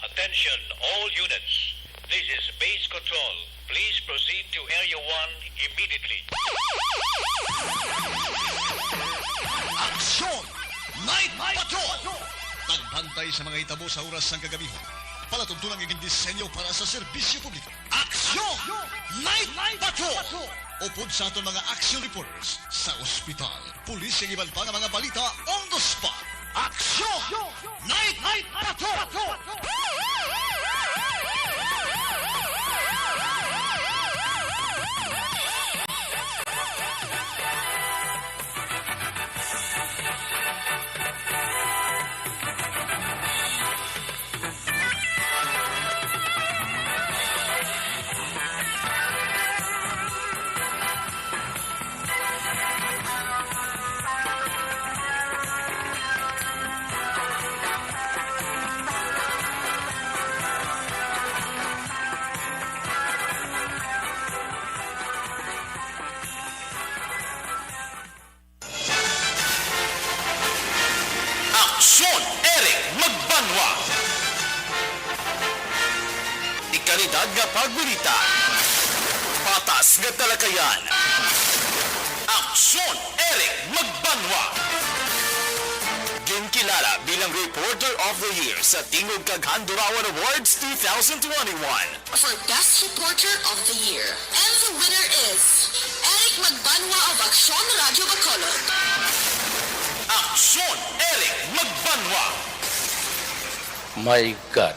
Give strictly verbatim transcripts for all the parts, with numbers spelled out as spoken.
Attention, all units. This is Base Control. Please proceed to Area one immediately. Aksyon! Night Patrol! Pagbantay sa mga hitabo sa oras sang kagabi. Palatuntunan nga gindisenyo para sa serbisyo publiko. Aksyon! Night Patrol! Upod sa aton mga action reporters sa ospital, pulis, kag iban pa nga mga balita on the spot. Aksyon! Night, Night Patrol! Aksyon, Eric Magbanwa. Dekalidad nga pagbalita. Patas nga talakayan. Aksyon, Eric Magbanwa. Ginkilala bilang Reporter of the Year sa Tingog kag Handurawan Awards two thousand twenty-one. For Best Reporter of the Year. And the winner is Eric Magbanwa of Aksyon Radyo Bacolod. Aksyon, Eric Magbanwa. My God,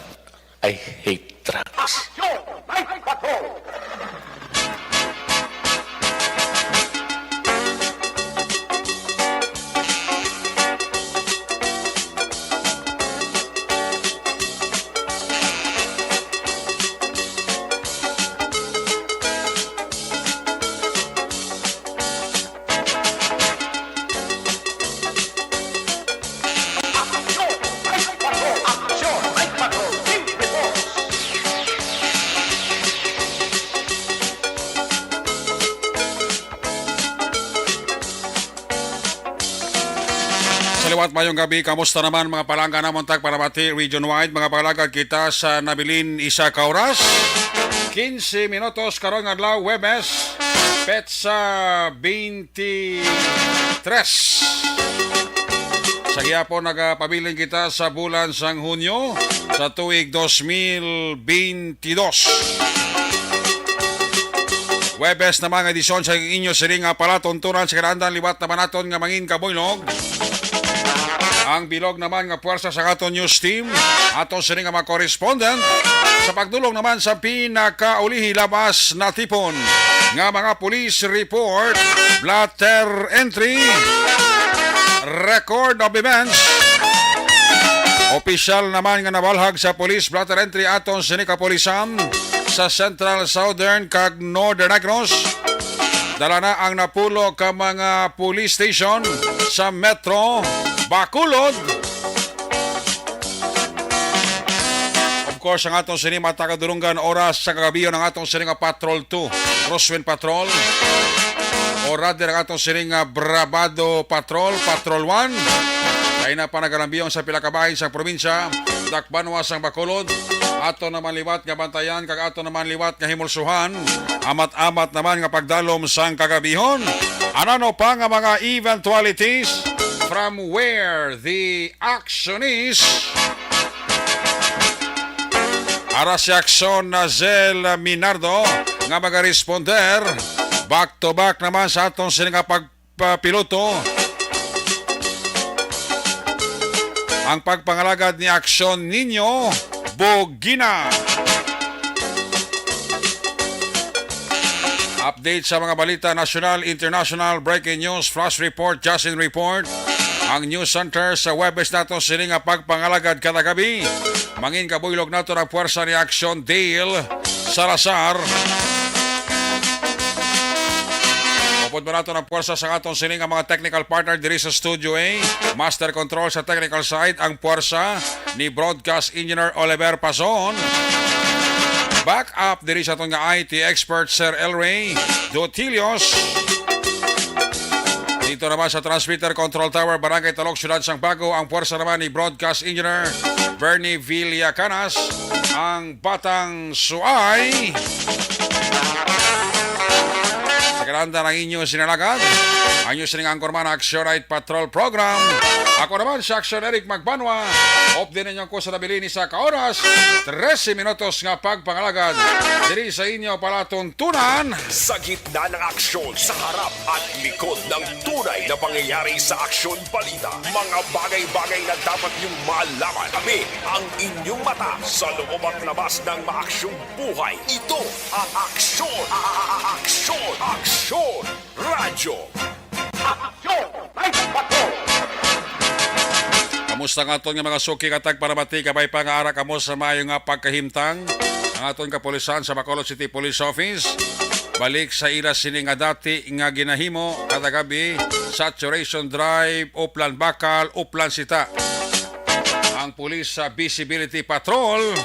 I hate drugs. Aksyon, Night Patrol. Sa liwat, mayong gabi. Kamusta naman, mga palangga namon tagpalamati region-wide? Mga palangga, kita sa nabilin isa ka oras, quince minutos karon nga adlaw, Huwebes, petsa twenty-tres. Sa gihapon, nagapabilin kita sa bulan sang Hunyo sa tuig dos mil twenty-dos. Huwebes naman nga edisyon sa inyo sini nga palatuntunan sa kinaandan. Liwat naman naton nga mangin kabuylog ang bilog naman nga puwersa sa aton news team, aton sini nga mga correspondent, sa pagdulong naman sa pinakaulihi labas natipon nga mga police report, blotter entry, record of events. Opisyal naman nga nabalhag sa police blotter entry aton sini kapulisan sa Central, Southern, kag Northern Negros. Dala na ang napulo ka mga police station sa Metro Bacolod. Of course, ang aton sini mga tagadulunggan, oras sa kagabion ang aton sini nga Patrol two, Crosswind Patrol. O rather, ang aton sini nga Bravado Patrol, Patrol one. Kay na pa nagalambiyon sa pila ka bahin sa probinsya, dakbanwa sang Bacolod. Ato naman liwat nga bantayan, kag ato naman liwat nga himulsuhan. Amat-amat naman nga pagdalom sang kagabihon. Ano pa nga mga eventualities from where the action is? Ara si Aksyon Nazel Minardo nga magaresponder. Back to back naman sa aton sini nga pagpapiloto. Ang pagpangalagad ni Aksyon Ninyo Bugina. Update sa mga balita, national, international, breaking news, flash report, just in report. Ang news center sa Huwebes nato sini nga pagpangalagad kada gabi. Mangin kabuylog nato ang puwersa ni Aksyon Dale Salazar. Upod man nato ang puwersa sa aton sini nga mga technical partner diri sa Studio A. Master control sa technical side, ang puwersa ni Broadcast Engineer Oliver Pason. Back up diri sa aton nga I T expert, Sir Elray Dotilios. Dito naman sa Transmitter Control Tower, Barangay Talok, Siyudad sang Bago, ang puwersa naman ni Broadcast Engineer Bernie Villacanas, ang Batang Suay. Sa kananda ng inyo sinalagad, ang inyo sining anchorman, Action Night Patrol Program. Ako naman si Action Eric Magbanwa. Update ninyo ko sa nabilin ni sa ka oras, trese minutos nga pagpangalagad diri sa inyo palatuntunan. Sa gitna ng aksyon, sa harap at likod ng tunay na pangyayari sa Aksyon Balita, mga bagay-bagay na dapat niyong malaman. Kami ang inyong mata sa loob at labas ng maaksyong buhay. Ito ang Aksyon, a-, a-, a-, Aksyon, Aksyon Radyo. Aksyon! May bato! Kamusta nga aton nga mga suki kag tagparamati, kabay pa nga ara kamo sa maayo nga pagkahimtang? Ang aton kapulisan sa Bacolod City Police Office, balik sa ila sini nga dati nga ginahimo kada gabi, Saturation Drive, Uplan Bakal, Uplan Sita. Ang pulis sa Visibility Patrol,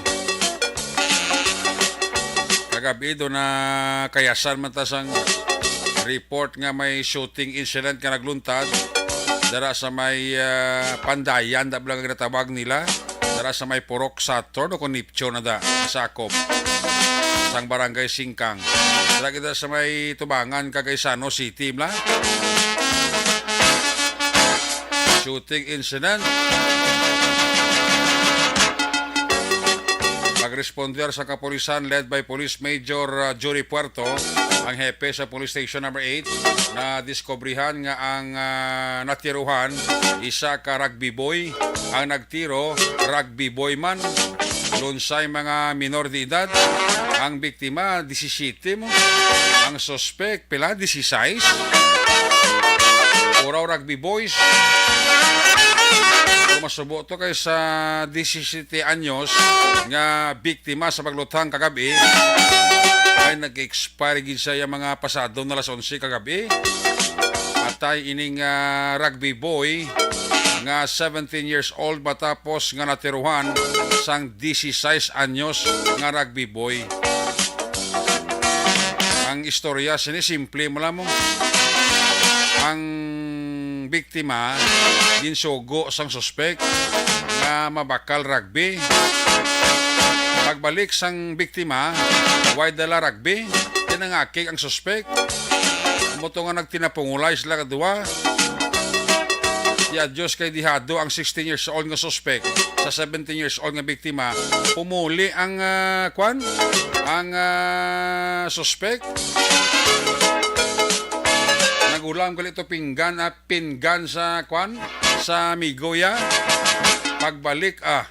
kagabi do na kayasan man ta sang report nga may shooting incident nga nagluntad dara sa may, ah, Pandayan, da bala nga ginatawag nila, dara sa may Purok Saturn o kung Nipcho na da, masakop sang Barangay Singkang. Dara kita sa may Tubangan, Cagaisano City, bala. Shooting incident. Pag-responder sa kapulisan led by Police Major, uh, Jory Puerto, ang hepe sa Police Station Number Eight, na diskubrihan nga ang, uh, natiruhan isa ka rugby boy, ang nagtiro rugby boy man. Lunsay mga minor de edad. Ang biktima, disisiyete mo. Ang suspek, pila? Disisais. Puro rugby boys. Kung masubo to kay sa disisiyete anyos nga biktima sa pagluthang kagabi, ay nag-expire gid sa iya mga pasado na alas onse kagabi. Patay ining, ah, rugby boy nga seventeen years old matapos nga natiruhan sang disisais anyos nga rugby boy. Ang istorya sini simple mo lang mo. Ang biktima ginsugo sang suspek nga mabakal rugby. Pagbalik sang biktima, way dala rugby, tinangakig ang suspek. Amo to nga nagtinapungulay sila kaduha. Ya Diyos, kay dihado ang sixteen years old nga suspek sa seventeen years old nga biktima. Pumuli ang, ah, kwan, ang, ah, suspek. Nagulam gali to pinggan, ah, pinggan sa kwan, sa amigo ya. Pagbalik, ah,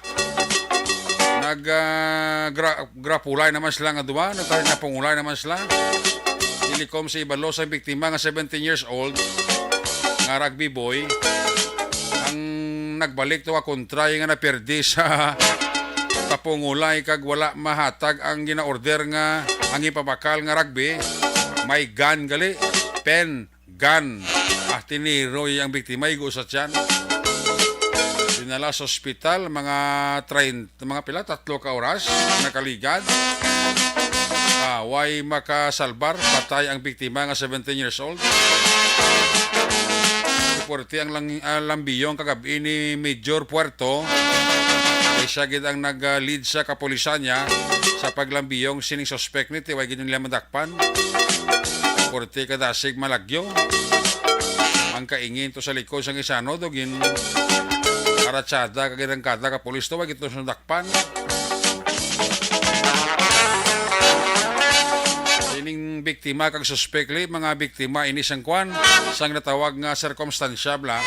nag, ah, gra-, grapulay naman sila nga duha, nagtahinapungulay naman sila. Ilikom sa ibalo sang biktima nga seventeen years old nga rugby boy ang nagbalik to nga kontra nga napirdi sa tapungulay kag wala mahatag ang gina-order nga ang ipabakal nga rugby. May gun gali, pen, gun. Ah, tiniro ang biktima, igo sa tiyan. Dinala sa ospital, mga treinta, mga pila, tatlo ka oras, nakaligad. Ah, way makasalbar, patay ang biktima nga seventeen years old. Puwerte ang lang, ah, lambiyong kagabi ni Major Puerto. Kay siya gid ang nag-lead sa kapulisan niya sa paglambiyong sining suspek ni, ti way gid nila madakpan. Puwerte kadasig malagyo. Ang kaingin to sa likod sang isano do gin aratsada kag ginangkada ka pulis to, way gid to madakpan. Ining biktima kag suspek li, mga biktima ini sang kwan, sang natawag nga sirkumstansya bala.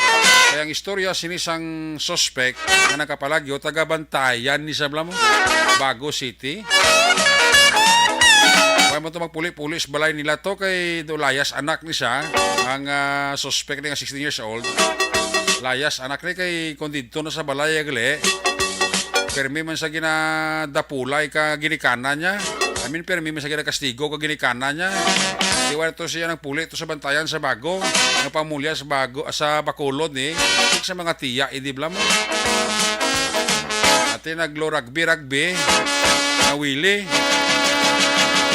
Kay ang istorya sini sang suspek nga nakapalagyo, taga Bantayan ni sa bala mo, Bago City. Kaya mo to magpuli-puli sa balay nila to kay do layas anak ni siya, ang, ah, suspek ni nga sixteen years old. Layas anak ni kay kung didto na sa balay, gali, permi man sa ginadapulay ka ginikanan niya. I mean, permi man sa ginakastigo ka ginikanan niya. Di wala to siya nagpuli to sa Bantayan sa Bago. Nga pamulya sa Bago, sa Bacolod ni. Sa mga tiya, eh, di bala mo. Ati naglo rugby, rugby. Nawili.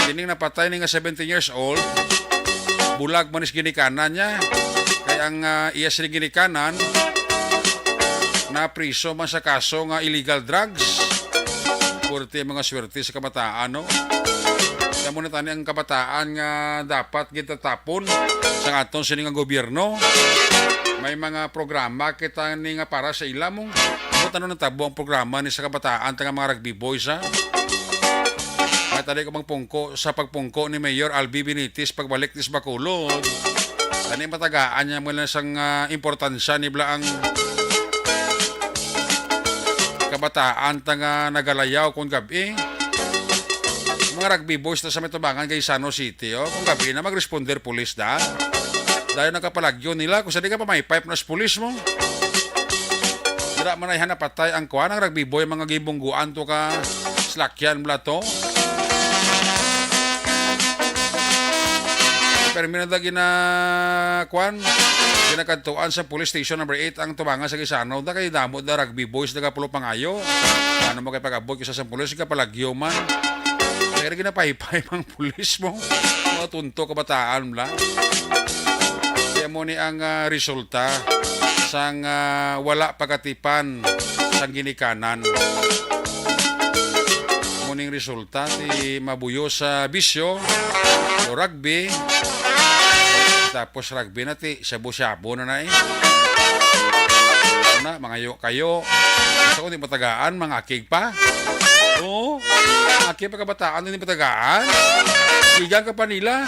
Kining napatay ni nga seventeen years old. Bulag man is ginikanan niya. Kay ang, ah, iya sini ginikanan na priso man sa kaso nga illegal drugs. Purti mga swerte sa kabataan, no? Kamo na tani ang kabataan nga dapat gitatapon sa aton sini nga gobyerno. May mga programa kita ni nga para sa ila mo. Ano tano natabo ang programa ni sa kabataan ta nga mga rugby boys, ha? May tali ko magpungko sa pagpungko ni Mayor Albi Benitez pagbalik ni sa Bacolod. Ani matagaan niya mo lang sang, ah, importansya ni bala ang kabataan ta nga nagalayaw kung gabi. Mga rugby boys ta sa may tubangan kay Sano City, oh. Kung gabi na, mag-responder pulis da. Dayon nakapalagyo nila, kung sa di ka pa may pipe na sa pulis mo. Dira man ay hanapatay ang kuan, ang rugby boy, mga gibungguan to ka slakyan bala to. Pero minada gina, kuan, ginakadtuan sa police station number eight ang tubangan sa Gisano. Da kay damo da rugby boys, nagapulo pangayo. Ano mo kay pag-abot ka sa pulis, kapalagyo man. Kaya ginapaypay mang pulis mo. Mga tunto kabataan bala. Kaya mo ni ang, ah, resulta sang, ah, wala pagatipan sang ginikanan. Muning resulta ti mabuyo sa bisyo o rugby. Tapos rugby na ti shabu-shabu na na eh. Ano na, mangayo kayo. Sa kundi matagaan, mangakig pa. Oo. Aki pa kabataan, hindi matagaan. Kigang ka pa nila.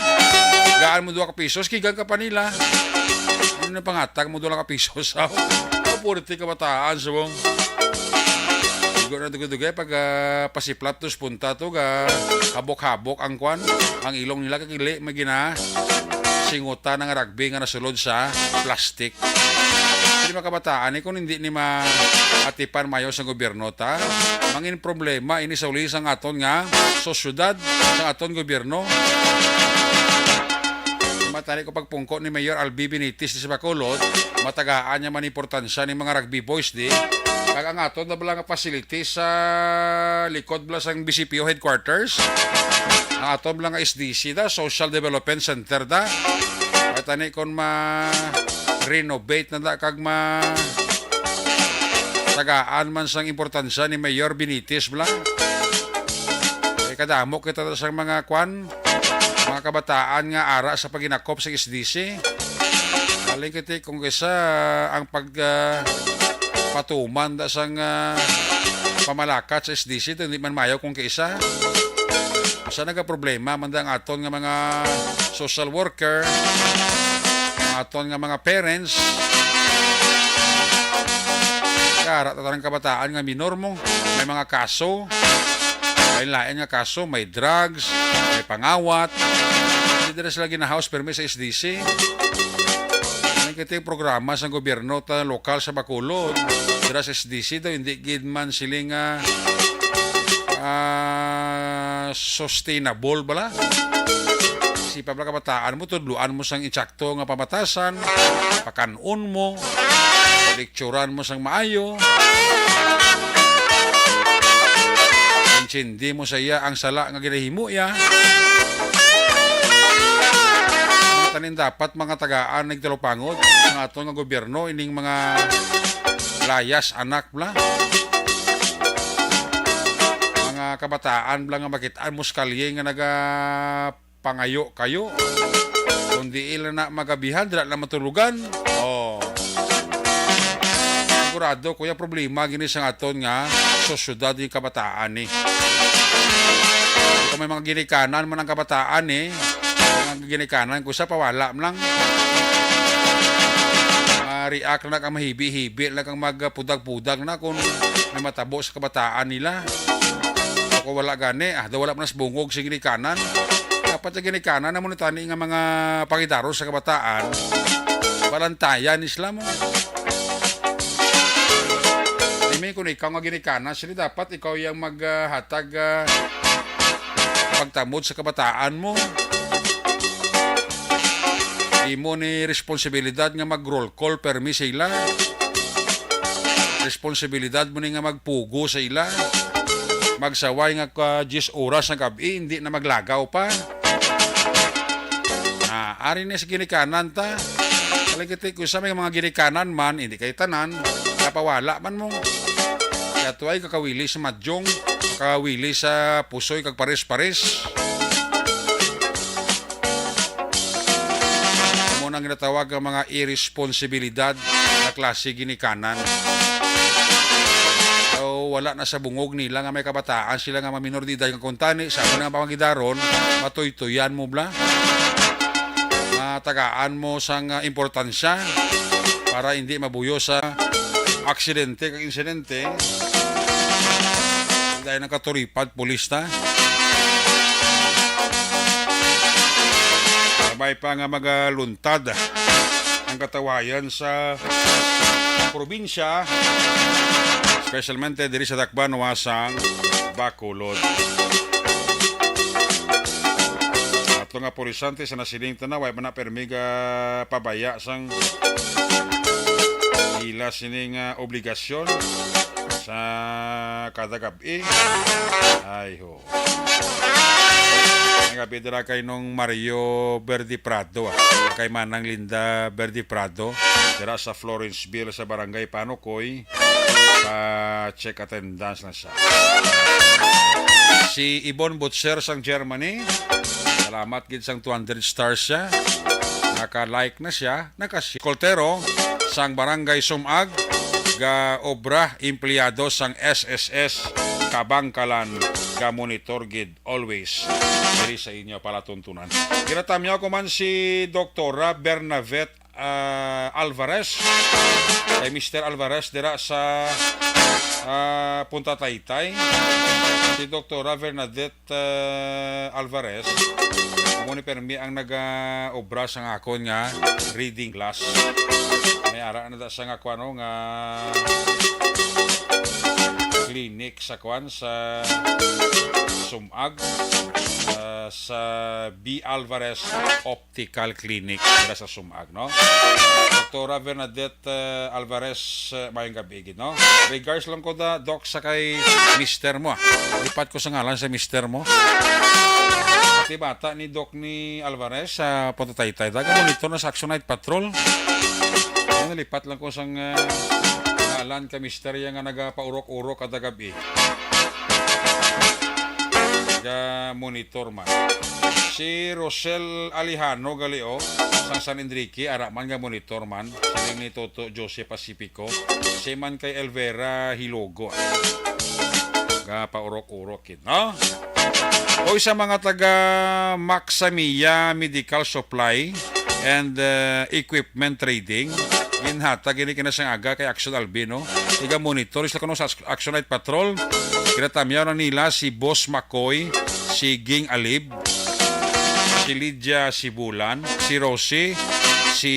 Gaan mo dua ka pisos, kigang ka pa nila. Ano na pangatag mo dua ka pisos, aw? Ang purti kabataan, subong. Igo na dugay-dugay pag, ah, pasiplat to sa punta to, ga habok-habok ang kwan, ang ilong nila kakili, may gina singutan ng rugby nga nasulod sa plastic. Hindi makabataan ni kung hindi ni maatipan mayo sa gobyerno ta. Mangin problema ini sa uli sang aton nga sosyudad, sa aton gobyerno. Matani ko pagpungko ni Mayor Albi Benitez di sa Bacolod, matagaan niya man importansya ni mga rugby boys di. Kag ang aton na bala nga facility sa likod bala sang B C P O headquarters, ang aton bala nga S D C da, Social Development Center da. Matani kon ma-renovate na da kag ma tagaan man sang importansya ni Mayor Benitez bala. Eh, kadamo kita sa mga kwan, mga kabataan nga ara sa paginakop sa S D C. Aling kiti kung kisa ang pag, ah, patuman da sang, ah, pamalakat sa S D C, hindi man mayo kung kisa. Sa nagaproblema man da ang aton nga mga social worker, ang aton nga mga parents, kara ta tarang kabataan nga minor mo, may mga kaso, may lain nga kaso, may drugs, may pangawat. Hindi na sila ginahouse permi sa S D C. Ang kiting programa sa gobyerno ta lokal sa Bacolod, dira sa S D C daw, hindi gid man sila nga, ah, sustainable bala. Sipa bala kabataan mo, tudluan mo sang insakto nga pamatasan, pakan-on mo, lekturan mo sang maayo, intindi mo sa iya ang sala nga ginahimo iya. Tanin dapat mga tagaan nagtalupangod ang aton nga gobyerno ining mga layas anak bala. Mga kabataan bala nga makit-an mo sa kalye nga naga pangayo kayo. Kung di ila na magabihan, dira na matulugan. Oh. Sigurado, kuya, problema gini sa aton nga sosyudad yung kabataan ni. Kung may mga ginikanan man ang kabataan ni, mga ginikanan ko sa pawala man lang. Ma-react na kang mahibi-hibi na kang magpudag-pudag na kung may matabo sa kabataan nila. Ako wala gani, ah, daw wala man nas bungog sa ginikanan. Dapat sa ginikanan na mo tani nga mga pangidaron sa kabataan, balantayan ni sila mo. Imi, kung ikaw nga ginikanan, sila dapat ikaw yung maghatag, ah, pagtamod sa kabataan mo. Imo ni responsibilidad nga mag-roll call permi sila. Responsibilidad mo ni nga magpugo sa ila. Magsaway nga ka diyes oras ng gabi, hindi na maglagaw pa. Ah, ari ni sa ginikanan ta. Kaligiti ko sa may mga ginikanan man, hindi kay tanan, kapawala man mo. Kaya tuway kakawili sa madyong, kakawili sa pusoy kag pares-pares. Amo nang ginatawag ang mga irresponsibilidad nga klase ginikanan. So, wala na sa bungog nila nga may kabataan sila nga mga minor de edad nga kuntani sa amo nga pangidaron, matuytuyan mo bla. Matagaan mo sang, ah, importansya para hindi mabuyo sa aksidente kag insidente. Dahil nagkaturipad, pulis ta. Sabay pa nga magaluntad ang katawayan sa probinsya, especialmente diri sa Dakbanuwa sang Bacolod. Ato nga pulisante sa nasiling tanaw, ay man na permi ga pabaya sang ila sining, ah, obligasyon sa kada gab-i. Ay, ho. Ang gabi dira kay Nong Mario Verde Prado, ah. Kay Manang Linda Verde Prado, dira sa Florenceville, sa Barangay Panukoy, pa-check attendance na siya. Si Ibon Butcher sang Germany, salamat gid sang two hundred stars siya. Naka-like na siya, naka-share. Koltero sang Barangay Sumag, ga obra, empleyado sang S S S, kabangkalan, ga monitor gid always diri sa inyo palatuntunan. Ginatamyaw ko man si Doktora Bernavette, ah, Alvarez, kay Mister Alvarez dira sa, ah, Punta Taytay. Si Doktora Bernadette, ah, Alvarez, amo ni permi ang nag-obra sang akon nga reading glass. May ara na da sa nga kuan, no, nga clinic sa kuan, sa Sumag, ah, sa B Alvarez Optical Clinic dira sa Sumag, no? Doktora Bernadette, ah, Alvarez, ah, mayong gabi gid, no? Regards lang ko da, Doc, sa kay mister mo, ah. Lipat ko sa ngalan sa mister mo. Pati bata ni Doc ni Alvarez sa Punta Taytay, daga monitor na sa Action Night Patrol. Ano, lipat lang ko sang, ah, ngalan ka mister ya nga nagapaurok-urok kada gabi. Ga monitor man. Si Rosel Alejano gali, oh, sang San Enrique, ara man nga monitor man. Siling ni Toto Jose Pacifico. Si man kay Elvera Hilogo. Ga paurok-urok, kid, no? O sa mga taga Maxamia Medical Supply and, uh, Equipment Trading, ginhatag ini kina sang aga kay Action Albino. Iga monitor sila kuno sa Action Night Patrol. Ginatamyaw na nila si Boss Makoy, si Ging Alib, si Lydia Sibulan, si Rosie, si,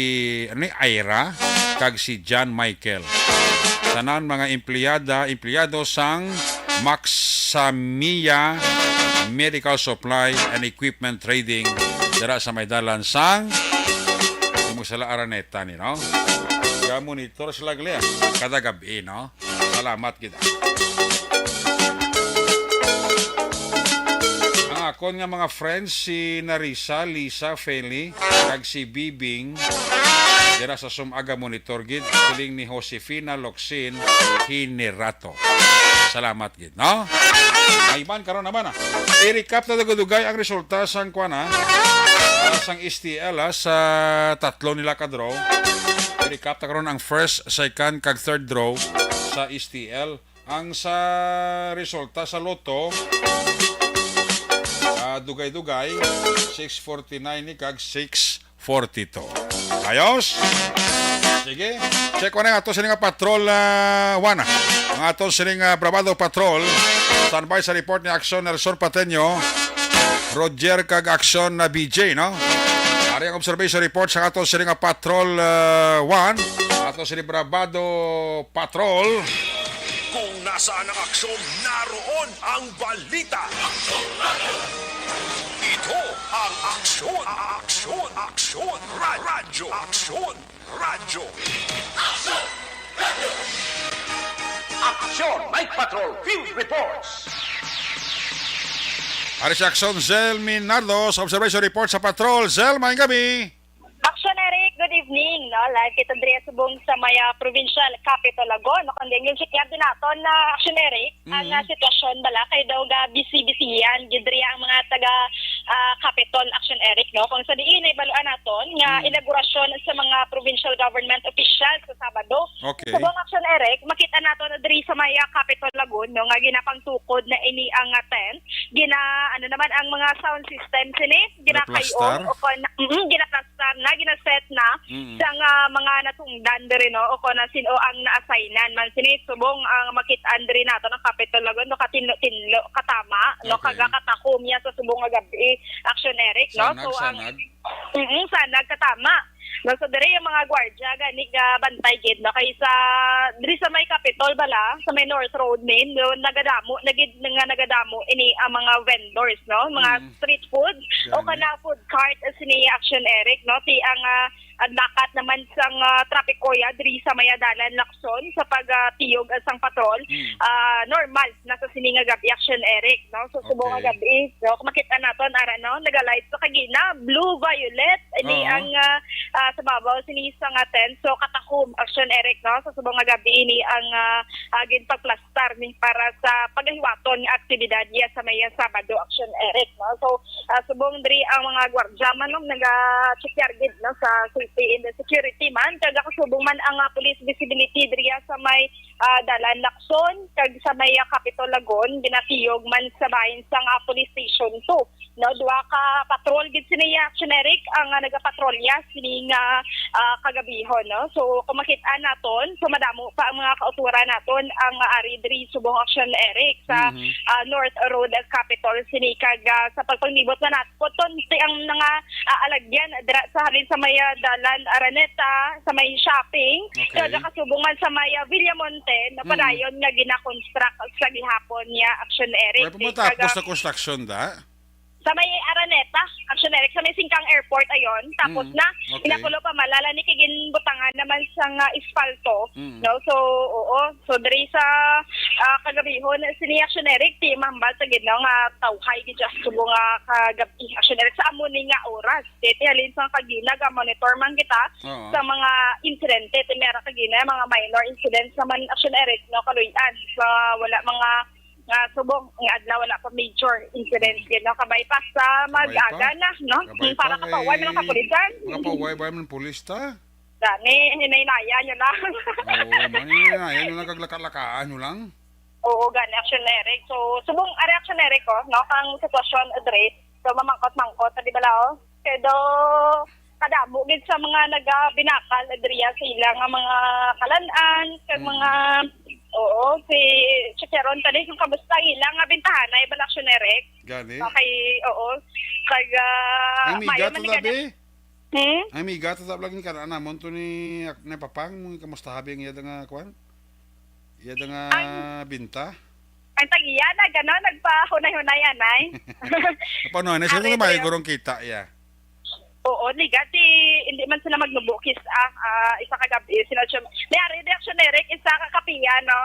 ano ni, Ira, kag si John Michael. Tanan mga empleyada, empleyado sang Maxamia Medical Supply and Equipment Trading dira sa may dalan sang, di mo sala, Araneta ni, no? Ga monitor sila gali, ah, kada gabi, no? Salamat kita. Ang akon nga mga friends, si Narisa, Lisa, Feli, kag si Bibing, dira sa Sumaga Monitor gid, siling ni Josefina Locsin Hinerato. Salamat gid, no? Ay man, karon naman, ah. I-recap na dugay-dugay ang resulta sang kuan, ah, sang S T L, ah, sa tatlo nila ka draw. I-recap ta karon ang first, second, kag third draw sa S T L. Ang sa resulta sa Lotto, ah, dugay-dugay, six forty-nine ni kag six forty-two. Ayos? Sige. Check ko na nga ato sini nga patrol, ah, one. Ang ato sini nga Bravado Patrol. Standby sa report ni Action Nelson Pateño, Roger kag Action na B J, no? Ari ang observation report sa ato sini nga patrol, ah, one. Ato sini Bravado Patrol. Kung nasaan ang aksyon, naroon ang balita. Ito ang Aksyon, Aksyon, Aksyon, Ra-, Radyo, Aksyon, Radyo. Aksyon, Night Patrol, Field Reports. Ari si Aksyon Zel Minardo sa observation report sa patrol. Zel, maayong gabi. Action Eric, good evening. No, live kita diri subong sa may ah, provincial capital Lagon. No, kung din yung sikyar din naton na Action Eric, ang Mm. ah, sitwasyon bala kay daw ga busy-busy yan. Gid diri ang mga taga ah, Capitol Action Eric, no. Kung sa diin ay baluan naton nga Mm. inaugurasyon sa mga provincial government officials sa Sabado. Okay. Subong Action Eric, makita nato na diri sa may ah, Capitol Lagon, no, nga ginapangtukod na ini ang ah, tent. Gina ano naman ang mga sound system sini, ginakay-on Naplastar? o kon mm, ginaplastar na, ginaset na Mm. sa nga mga natungdan diri, no, o kon na sino ang naassignan man sini. Subong ang makit-an diri nato ng Capitol Lagon, no, katinlo-tinlo katama, no, Okay. kaga katakom niya sa subong nga gabi, Action Eric, no. Sanag, So ang sanag. Mm, sanag katama. No, so diri yung mga gwardiya gani ga bantay gid, no, kay sa diri sa may Capitol bala, sa may North Road main, no, nagadamo na gid nga nagadamo ini ang mga vendors, no, mga Mm. street food o Gani. kana food cart, as ni Action Eric, no, ti ang ah, ang dakat naman sang ah, trapiko ya diri sa may dalan Lacson sa pagtiyog sang patrol. Mm. Ah, normal na sa sini nga gabi, Action Eric, no, so subong nga Okay. gabi, no, kung makita naton ara, no, naga-light sa kagina, blue, violet, ini Oo. ang ah, ah, sa babaw sini sa nga tent. So katahom, Action Eric, no, sa subong nga gabi ini ang ah, ah, ginpagplastar ni para sa pagahiwaton nga aktibidad niya sa may Sabado, Action Eric, no. So ah, subong diri ang mga gwardiya man, no, naga-check gid, no, sa safety and security man, kag kasubong man ang ah, police visibility diri sa may ah, dalan Lacson kag sa may ah, Capitol Lagon, ginatiyog man sa bahin sang ah, police station two. No, duha ka patrol gid sini, Action Eric, ang ah, nagapatrolya sini nga ah, kagabihon, no. So kung makit-an naton, so madamo pa ang mga kauturan naton ang ah, ari diri subong, Action Eric, sa Mhm. ah, North Road Capitol sini, kag ah, sa pagpanglibot na naton ti ang mga ah, alagyan dira sa halin sa may ah, dalan Araneta, sa may shopping, Okay. kag kasubong man sa may ah, Villamonte, na Mm. padayon nga gina-construct sa gihapon niya, Action Eric. Wala pa matapos Kag, ah, sa construction, da? Sa may Araneta, Action Eric, sa may Singkang Airport, ayon, tapos Mm, na. okay. Inakulo pa, malala ni kay ginbutangan naman sa nga espalto, Mm. no? So, oo. So, diri sa ah, kagabihon, sini Action Eric, ti mahambal sa gid, no, nga tawhay gid siya subong nga kagabi, Action Eric, sa amo ni nga oras. Ti halin sa kagina, ga-monitor man kita Oo. sa mga insidente. Ti may ara kagina, mga minor incidents naman, Action Eric, no, kaluy-an. Sa wala mga nga subong nga adlaw, wala pa major incident gid, no? Kabay pa sa Kabay pa. mag-aga na, no? Kabay Para pa, kapaway man ang kay kapulisan. Makapaway ba man pulis ta? Gani, hinay-hinaya nyo lang. Oo, man, hinay-hinaya nyo lang, kaglaka-lakaan nyo lang. Oo, gani, Action Eric. So, subong, ari, Action Eric, oh, no? Kang sitwasyon, Dre. So, mamangkot-mangkot, di ba, lao? Kay daw, kadamo gid sa mga nagabinakal, Adria, sa ila nga mga kalan-an, sa Mm. mga, oo, si Chicharon, tadi, kung kamusta ang ila nga bintahanay, bala, Action Eric? Gani? Okay, oo. Kag, ah, Ay, mayo migat man to, ni kada- Labi? Hmm? Ay, migat to, Labi, lagi ni kana namon to ni, ni Papang, mo kamusta habi ang iya nga, kwan? Iya nga Ang binta? Ang tag-iya na, gano, nagpahunay-hunay, anay. Paano, ano, Ari, sino may Adria. gurong kita, iya? Oo, ni gati, hindi man sila magnubo, kis, ah, ah, isa ka gabi, sila siya, may ari, di, Action Eric, isa ka kapiya, no?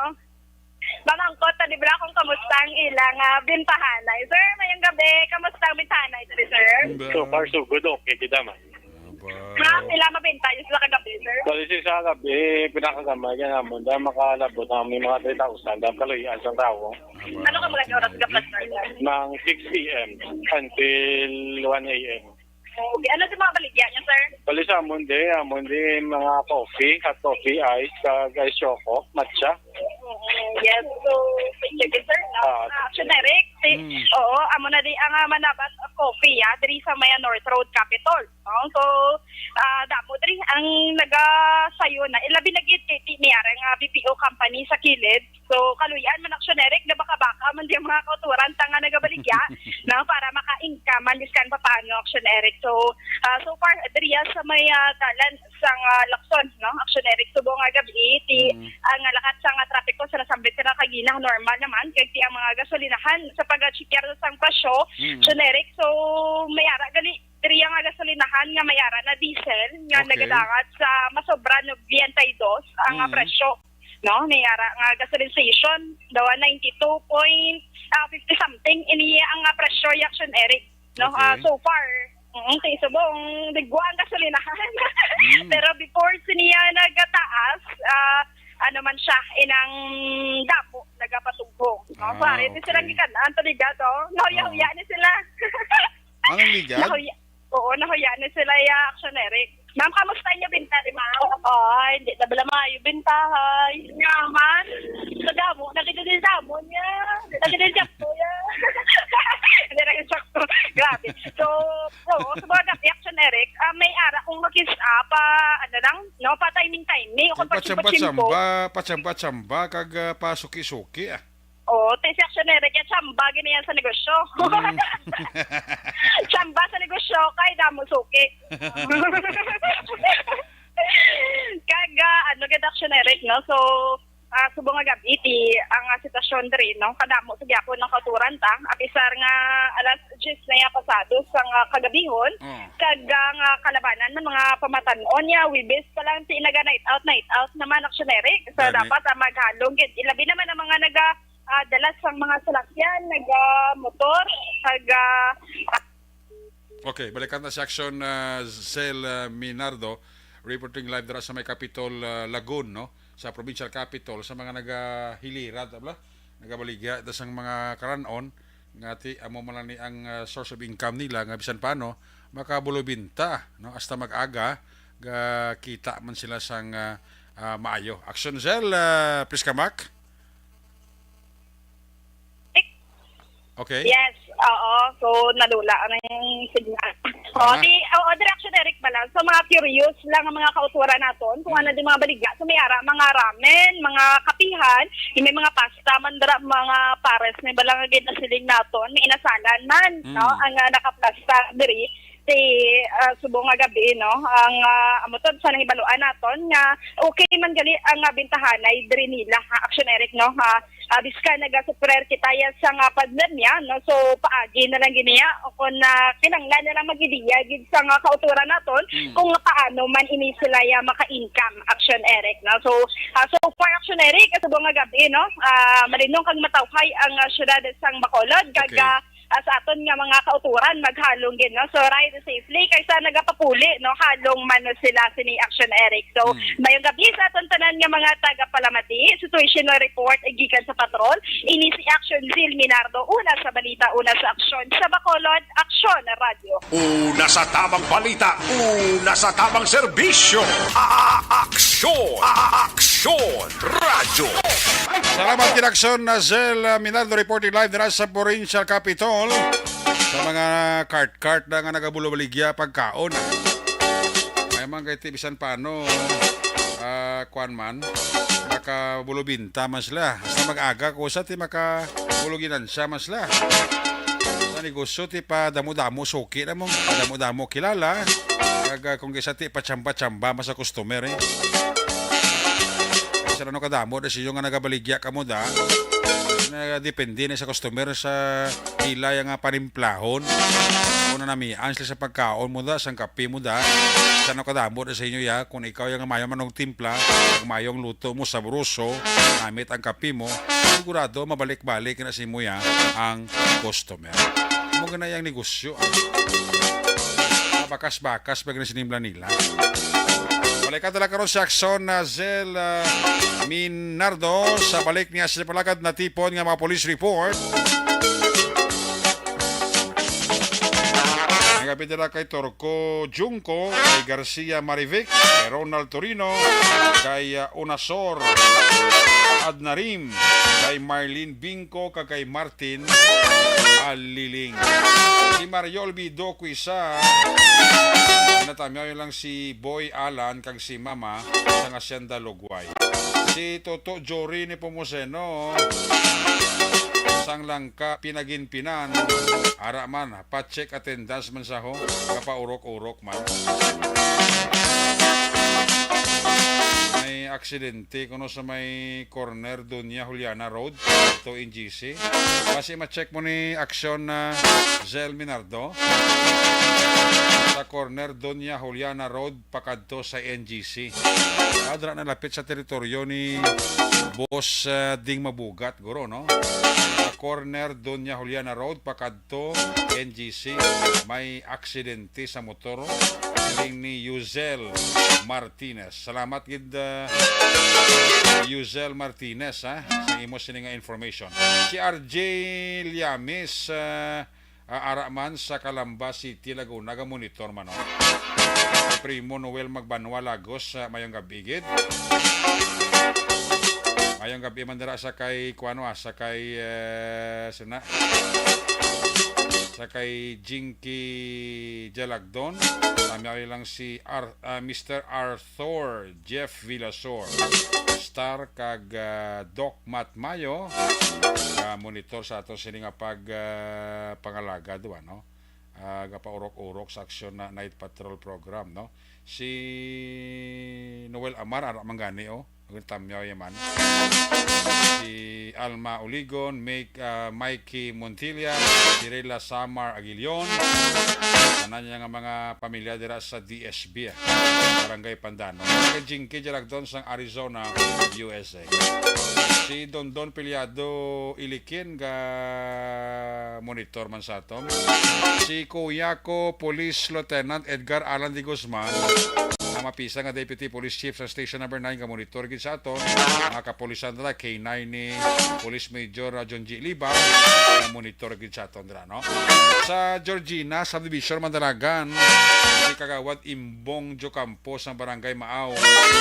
Mamangkot, ta, di ba, kung kamusta ang ilang ah, bintahanay. Sir, mayang gabi, kamusta ang bintahanay, diri, sir? Ba? So far, so good. Okay, kita man. Aba. Ma'am, ila mabenta yung sila kagabi, sir? Bali, sa isa ka gabi, pinakagamay ka naman. Dahil makalabot na may mga three thousand. Dahil kaluyan sa tao. Aba. Ano ka mga oras ka pa, sir? Mga six P M until one A M. Okay. Ano sa mga baligya niya, sir? Bali sa amon di, amon di mga coffee, hot coffee, ice, kag ice choco, matcha. Mm, yes, so, sige, sir, no? Ah. Ah, generic, si, Mm. oo, amo na di ang ah, Manabat Coffee, ah, diri sa may North Road Capitol, no? So, ah, damo diri ang nagasayo na, ilabi na gid kay ti-, may ara nga B P O company sa kilid. So, kaluyan man, Action Eric, na baka-baka man di ang mga kauturan ta nga nagabaligya, no, para maka-income man iskan papaano, Action Eric. So, ah, so far, diriya sa may ah, dalan sa nga Lacson, no, Action Eric, subong nga gabi, ti Mm. ang lakat sa nga trapiko sa nasambit sa kagina, normal naman, kay ti ang mga gasolinahan sa pag-check sang presyo, Mm. Action Eric. So, may ara gali, diriya nga gasolinahan nga may ara na diesel nga Okay. nagadangat sa masobra nobenta y dos ang ah, Mm. presyo. No, may ara nga gasoline station daw, ah, ninety two point fifty something ini ang ah, presyo, Action Eric, no. Okay. Ah, so far, Ang ti subong, digwa ang gasolinahan. Mm. Pero before siniya nagataas, ah, ano man siya, inang damo nagapatughong. No? Ah, so, ari, di sila okay. Gikan-an, to, liga to. Nahuya-huya Oo. Ni sila. Anong liga? Nahuya, oo, nahuya ni sila, ya, Action Eric. Ma'am, kamusta inyo binta, di, ma'am? Ay, hindi na bala maayo bintahay. Nga man. Sa damo, nakita din damo niya. Nakita din damo niya. Hindi na yung sakto. Grabe. So, oo, sa mga gabi, Action Eric, ah, may ara kong makis-, ah, pa, ano lang, no, pa timing-timing, o kung pa patsimba-tsimba, patsimba-tsimba, kag, ah, pa suki-suki, ah. Oo, ti si Action Eric, yan, tsamba, gini yan sa negosyo. Mm. Tsamba sa negosyo, kay damo suki. Kag, ah, ano, gid, Action Eric, no? So, ah, subong nga gabi, ti, ang, ah, sitwasyon diri, no? Kadamo sa gyapon ng kauturan ta. Apisar nga alas diyes na ya pasado sa nga kagabihon, Mm. kag, ah, nga kalabanan ng mga pamatan-on niya, Wibis pa lang, ti, naga night out, night out naman, Action Eric. So, Gani. Dapat, ah, maghalong gid. Ilabi naman ang mga naga, ah, dala sang mga salakyan, naga motor, kag, ah, Okay, balikan ta si Action, ah, Zell, ah, Minardo, reporting live dira sa may Capitol, ah, Lagoon, no? Sa provincial capitol, sa mga nagahilira, ta bala, nagabaligya, ta sang mga karanon, nga ti, amo man lang ni ang, ah, source of income nila, nga bisan paano, makabulobinta, no? Hasta mag-aga, ga kita man sila sang, ah, ah, maayo. Action Zell, ah, please come back. Okay. Yes, oo. So, nadula ang signal. Oo, Ah. Di, oo, Direction Eric pala. So, mga curious lang ang mga kauturan naton kung Hmm. ano di mga baligya. So, may ara, mga ramen, mga kapihan, may mga pasta man dira, mga pares, may bala nga ginasiling naton, may inasalan man, Hmm. no? Ang, ah, nakapasta diri, ti, ah, subong nga gabi, no? Ang, ah, amo to, sa nahibaluan naton nga okay man gali ang, ah, bintahanay diri nila, ha, Action Eric, no? Ha, ah, bisan nagasuffer kita ya sa nga pandemya, no? So, paagi na lang giniya o kung, ah, kinahanglan na lang mag-ideya gid sa nga kauturan naton Mm. kung paano man ini sila ya maka-income, Action Eric, no? So, ah, so far, Action Eric, subong nga gabi, no? Ah, malinong kag matawhay ang, ah, syudad sang Bacolod, kag, Okay. ah, ah, sa aton nga mga kauturan, maghalong gid, no? So, ride safely, kaysa nagapapuli, no? Halong man sila sini Action Eric. So, Hmm. mayong gabi sa aton tanan nga mga tagapalamati. Situational report gikan sa patrol. Ini si Action Zil Minardo, una sa balita, una sa aksyon. Sa Bacolod, Aksyon Radyo. Una sa tamang balita, una sa tamang serbisyo. A-, Aksyon, A-, Aksyon Radyo. Salamat, Kinaksyon Zil, uh, Minardo, reporting live dira sa Provincial Capitol. Sa mga cart-cart na nga nagabulobaligya pagkaon. May man kay ti bisan paano, ah, kuwan man, makabulobinta man sila. Hasta mag-aga ko sa ti makabuloginansya man sila. Sa negosyo, ti pa damo-damo suki na mo. Pa damo-damo kilala. Kag, ah, kung kisa ti pa tsamba-tsamba man sa customer, eh. Sa ano kadamo, da siyo nga nagabaligya ka mo, da. Nagadepende na sa customer sa ila ya nga panimplahon. Kung nanamian sila sa pagkaon mo, da, sang kape mo, da. Sa ano kadamo, da sa inyo, ya, kung ikaw ya nga mayo man og timpla, kag mayo ang luto mo, sabroso, namit ang kape mo, sigurado mabalik-balik na sa imo, ya, ang customer. Mo gana yang negosyo, ah. Bakas-bakas pa gani sinimla nila. Balikan ta lang karon si Aksyon Zil, ah, Minardo sa balik niya sa palagad natipon nga mga police report. Ang gabi nila kay Torco Junco, kay Garcia Marivic, kay Ronald Torino, kay, ah, Unasor Adnarim, kay Marlene Bingco, kag kay Martin Aliling. Si Mario Olvido, kuisa, natamyaw lang si Boy Alan kag si Mama sa Hacienda Lugway. Si Toto Jory Nepomuceno, sang Langka, Pinaginpinan, ara man, pa-check attendance man sa ho, kapaurok-urok man. May aksidente kuno sa may corner Doña Juliana Road to N G C. Basi ma-check mo ni aksyon na Zel Minardo. Sa corner Doña Juliana Road pakadto sa N G C. Adra na lapit sa teritoryo ni Boss, ah, Ding Mabugat, guro, no? Sa corner Doña Juliana Road pakadto N G C, may aksidente sa motor, siling ni Yuzel Martinez. Salamat gid, ah, Yuzel Martinez, ha, sa imo sini nga information. Si R J Liamis, ah, ah, ara man sa Calamba City, Laguna, ga monitor man, oh. Primo Noel Magbanwa Lagos, ah, mayong gabi gid. Mayong gabi man dira sa kay, kuano, ah, sa kay, eh, sina? Sa kay Jinky Jalagdon. Tamyaw lang si Ar-, ah, Mister Arthur Jeff Villasor, Star kag, ah, Doc Matt Mayo, ah, monitor sa aton sini nga pag, ah, pangalaga, duwa, no? Ah, gapaurok-urok sa aksyon na night patrol program, no? Si Noel Amar, ara man gani, oh. Ang tamyaw yaman. Si Alma Uligon, Mike, ah, Mikey Montilla, Cirilla Samar Aguilion, tanan niya nga mga pamilya dira sa D S B, ah, Barangay Pandanon. Kay Jinky Jalagdon sang Arizona, U S A. Si Dondon Piliado Ilikin ga monitor man sa aton. Si Kuya ko, Police Lieutenant Edgar Alan de Guzman, ang mapisa nga Deputy Police Chief sa Station Number Nine, ga monitor gid sa aton. Mga kapulisan nila, K nine ni Police Major, uh, John G. Liba, nga monitor gid sa aton dira, no? Sa Georgina Subdivision, Mandalagan, si Kagawad Imbong Jocampo sang Barangay Maaw,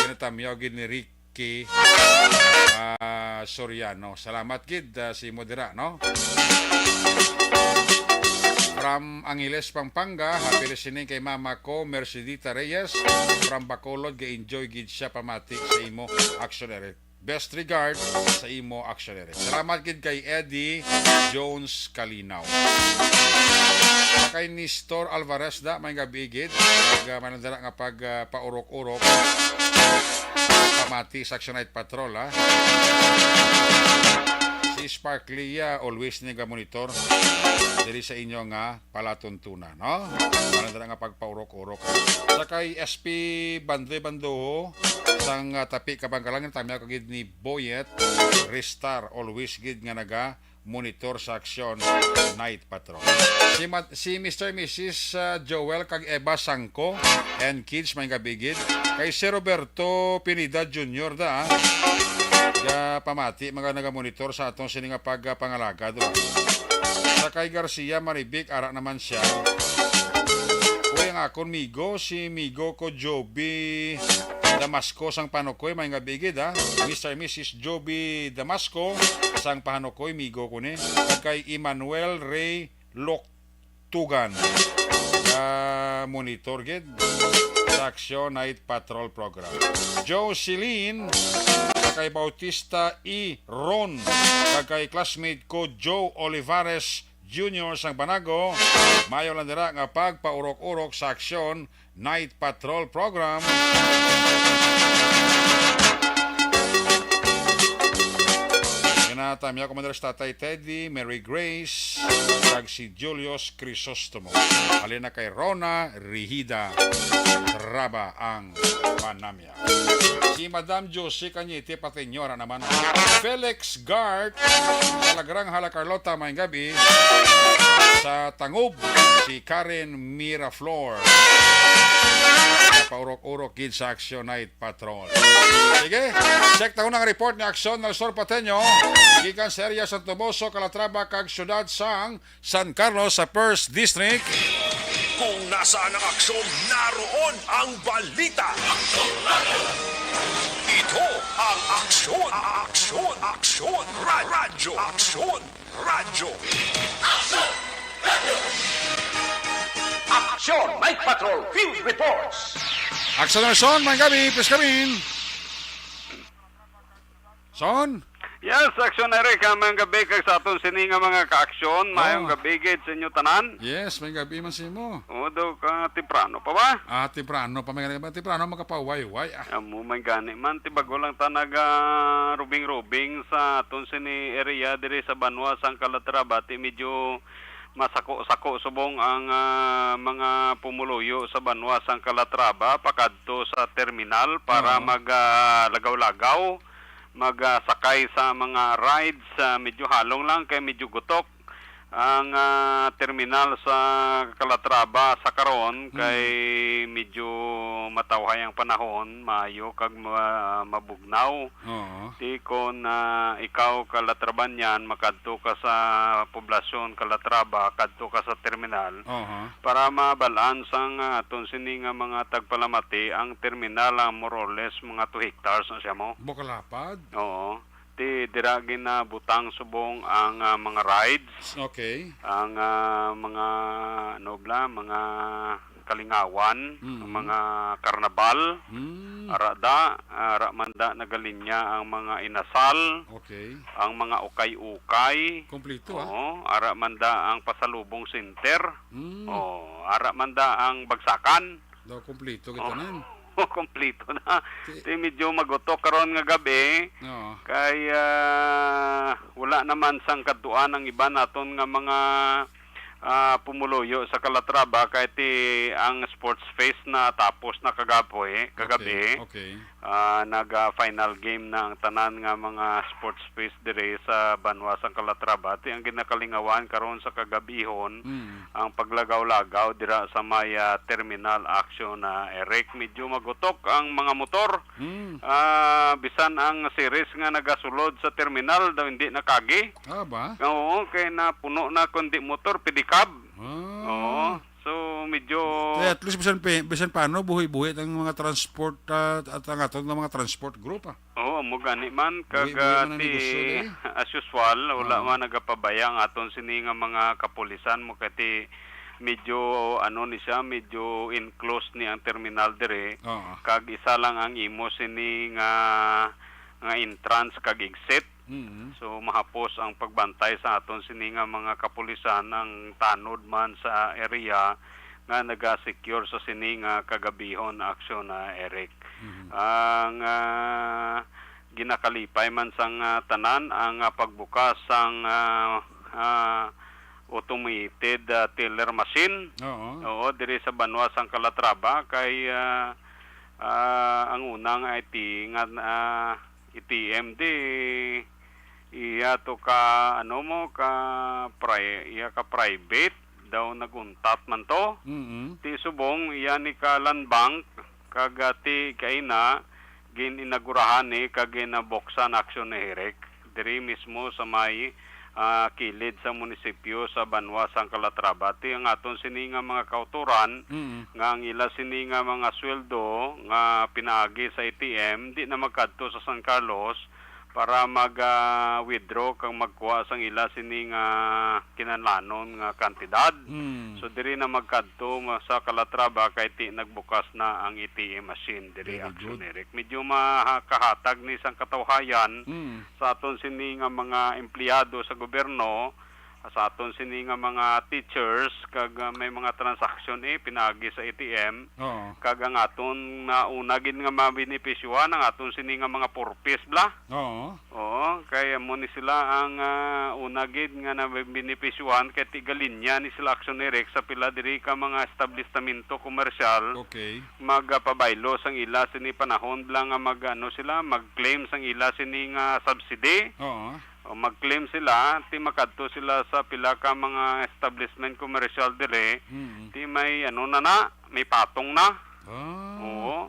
ginatamyaw gid ni Ricky, ah, Soriano. Salamat gid, ah, sa imo dira, no? From Angeles, Pampanga, happy listening kay mama ko, Mercedita Reyes. From Bacolod, ga-enjoy gid siya pamati sa imo aksyon, Eric. Best regard sa imo aksyon, Eric. Salamat gid kay Eddie Jones Kalinaw. Kay Nestor Alvarez da, may gabi gid. Kag, ah, manandala nga pag, ah, paurok-urok. Pamati sa Action Night Patrol, ha. Si Sparkly, ah, always ni ga monitor diri sa inyo nga palatuntunan, no? Manandala nga pagpaurok-urok. Sa kay S P Bandoy Bandoho, sang, ah, Tapi Kabangkalangan, tamyaw ka gid ni Boyet Restar, always gid nga naga monitor sa aksyon, night patrol. Si Ma-, si Mister Missus, ah, Joel kag Eva Sangco and kids, may gabi gid. Kay Sir Roberto Pineda Junior da, ah. Ga pamati, mga nagamonitor sa atong sini nga pagpangalaga, di ba? Sa kay Garcia Marivic, ara naman siya. Uy, ang akon migo, si migo ko Joby Damasco sang Panukoy, may gabi gid, ha? Mister Missus Joby Damasco sang Panukoy, migo ko ni. Kag kay Emmanuel Ray Loktugan, ka monitor gid sa Aksyon Night Patrol Program. Jocelyn, kay Bautista E. Ron, kag kay classmate ko Joe Olivares Junior sang Banago, mayo lang dira nga pagpaurok-urok sa Aksyon Night Patrol Program. Ginatamya ko man dira sa Tatay Teddy, Mary Grace, kag si Julius Crisostomo. Halin na kay Rona Rigida, Traba ang panamya. Si Madam Josie Cañete Patiño, ara naman. Felix Gart, Talagrang Hala Carlota, may gabi. Sa Tangub, si Karen Miraflor. Paurok-urok gid sa Action Night Patrol. Sige, check ta ang report ni Aksyon Nalsor Pateño. Gikan sa area Santo Boso, Calatrava, kag siyudad sang San Carlos sa First District. Kung nasaan ang aksyon, naroon ang balita. Ito ang Aksyon, Aksyon, Aksyon, Ra-, Radyo, Aksyon, Radyo. Aksyon Night Patrol Field Reports. Aksyon, Aksyon, may gabi, please come in. Son? Yes, Aksyon Eric, ah, maayong gabi kag sa aton sini nga mga ka-aksyon. Maayong Oh. gabi gid sa inyo tanan. Yes, may gabi man sa imo. O, do ka temprano pa ba? Ah, temprano pa, may temprano makapaway-way, ah. Amo man gani man, ti bago lang ta naga rubing-rubing sa aton sini area diri sa banwa sang Calatrava, ti medyo masako-sako subong ang, ah, mga pumuluyo sa banwa sang Calatrava pakadto sa terminal para Oo. mag, ah, lagaw-lagaw, mag, ah, sakay sa mga rides. Ah, medyo halong lang kay medyo gutok ang, ah, terminal sa Calatrava sa karon, Hmm. kay medyo matawhay ang panahon, maayo kag ma-, mabugnaw. Oo. Ti kon, ah, ikaw Calatravanhan, makadto ka sa poblasyon Calatrava, kadto ka sa terminal, Aha. para mabal-an sang, ah, aton sini nga mga tagpalamati, ang terminal, ah, more or less mga two hectares na siya mo. Bukalapad? Oo. Ti dira ginabutang subong ang, ah, mga rides, Okay. ang, ah, mga, ano bala, mga kalingawan, Mm. ang mga karnabal. Mm. Ara da, ara man da nagalinya ang mga inasal, Okay. ang mga ukay-ukay. Kompleto, ah. Oo, ara man da ang pasalubong center. Mm. Oo, ara man da ang bagsakan. Daw kompleto kita Oh, nan. kompleto na. Ti- Ti medyo magutok karon nga gabi. Oo. Kay, ah, wala naman sang kadtuan ang iban naton nga mga, ah, pumuluyo sa Calatrava, kay ti ang sports fest na tapos na kagabi, kagabi. Okay, okay. Ah, naga final game na ang tanan nga mga sports fest diri sa banwa sang Calatrava. Ti ang ginakalingawan karon sa kagabihon, Mm. ang paglagaw-lagaw dira sa may, ah, terminal, Aksyon, ah, Eric. Medyo magutok ang mga motor. Mm. Ah, bisan ang series nga nagasulod sa terminal daw hindi nakagi. Ah, ba? Oo, kay napuno na kundi motor, pedicab. Ah. Oo. So, medyo Kaya at least bisan pe-, bisan paano, buhi-buhi ang mga transport, ah, at ang aton nga mga transport group, ah. Oo, amo gani man. Kag, Buhi-buhi ah, man ang ti, negosyo, eh. as usual, wala Oo. man nagapabaya ang aton sini nga mga kapulisan mo, kay ti medyo, ano ni siya, medyo enclosed ni ang terminal diri. Oo. Kag isa lang ang imo sini nga, nga entrance kag exit. Mm. So, mahapos ang pagbantay sa aton sini nga mga kapulisan, ang tanod man sa area nga naga-secure sa sini nga kagabihon, Aksyon, ah, Eric. Mhm. Ang, ah, ginakalipay man sang, ah, tanan ang, ah, pagbukas sang, ah, ah, automated, ah, teller machine. Oo. Oo, diri sa banwa sang Calatrava kay, ah, ah, ang una nga I T nga, ah, A T M di iya to ka, ano mo, ka pri-, iya ka private daw, naguntat man to. Mm-mm. Ti subong iya ni ka land bank, kag, ah, ti kaina gin-inagurahan ni kag ginabuksan, Aksyon, ni Eric, diri mismo sa may, ah, kilid sa munisipyo sa banwa sang Calatrava. Ti ang aton sini nga mga kautoran Mm. nga ang ila sini nga mga sweldo nga pinaagi sa A T M di na magkadto sa San Carlos para mag, ah, withdraw kag magkuha sang ila sini nga kinahanglanon nga kantidad. Mm. So, diri na magkadto ma-, sa Calatrava kay ti nagbukas na ang A T M machine diri, Very Aksyon, good. Eric. Medyo makahatag ni sang katawhayan Mm. sa aton sini nga mga empleyado sa gobyerno, sa aton sini nga mga teachers, kag, ah, may mga transaksyon, eh, pinaagi sa A T M, Oo. kag ang aton nauna gid nga mabenepisyohan ang aton sini nga mga purpis bala. Oo. Oo, kay amo ni sila ang, ah, una gid nga nabenepisyohan, kay ti galinya ni sila, Aksyon, Eric, sa pila diri ka mga establistamento komersyal Okay. magapabaylo sang ila sini panahon bala nga mag-, ano sila, mag-claim sang ila sini nga subsidy. Oo. O, mag-claim sila, ti makadto sila sa pila ka mga establishment commercial diri, Mm. ti may ano na na, may patong na. Ah. Oo.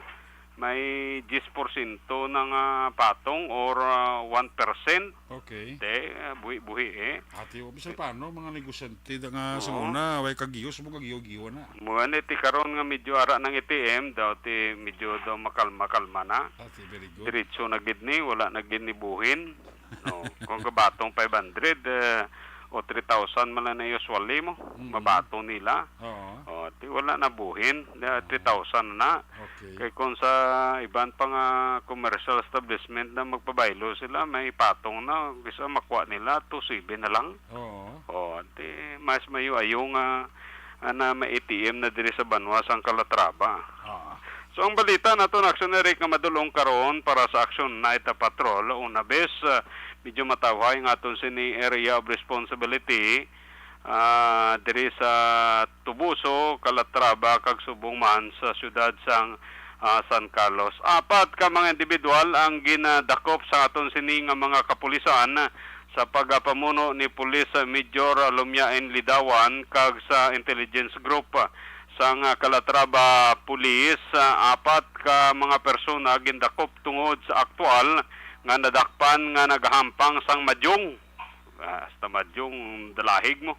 May diyes porsyento na nga patong or, ah, one percent. Okay. Te, ah, buhi-buhi, eh. Ati, o, bisan paano, mga negosyante da nga sa Oo. una, way kagiyo, subong kagiyo-giyo na. Mao ni ti karon nga medyo ara nang A T M, daw ti medyo daw makalma-kalma na. Ati, very good. Diretso na gid ni, wala na gid ni buhin. No, kung gabatong five hundred, eh, O three thousand man lang na usually mo, Mm. mabaton nila. Oo. O, ti wala na buhin, na three thousand na. Okay. Kay kung sa iban pa nga commercial establishment na magpabaylo sila, may patong na, bisa makuha nila two seven na lang. Oo. O, ti mas mayo ayo nga, ah, na may A T M na diri sa banwa sang Calatrava. Ah. So, ang balita naton, Action Eric, nga madulong karon para sa Action Night Patrol, una bes, ah, medyo matawhay ang aton sini area of responsibility, ah, diri sa Tubuso, Calatrava, kag subong man sa siyudad sang, ah, San Carlos. Apat ka mga individual ang ginadakop sa aton sini nga mga kapulisan sa pagapamuno ni Police Major Lumiain Lidawan kag sa intelligence group sang Calatrava Police. Apat ka mga persona gindakop tungod sa aktual nga nadakpan nga nagahampang sang madyong. Ah, hasta madyong dalahig mo.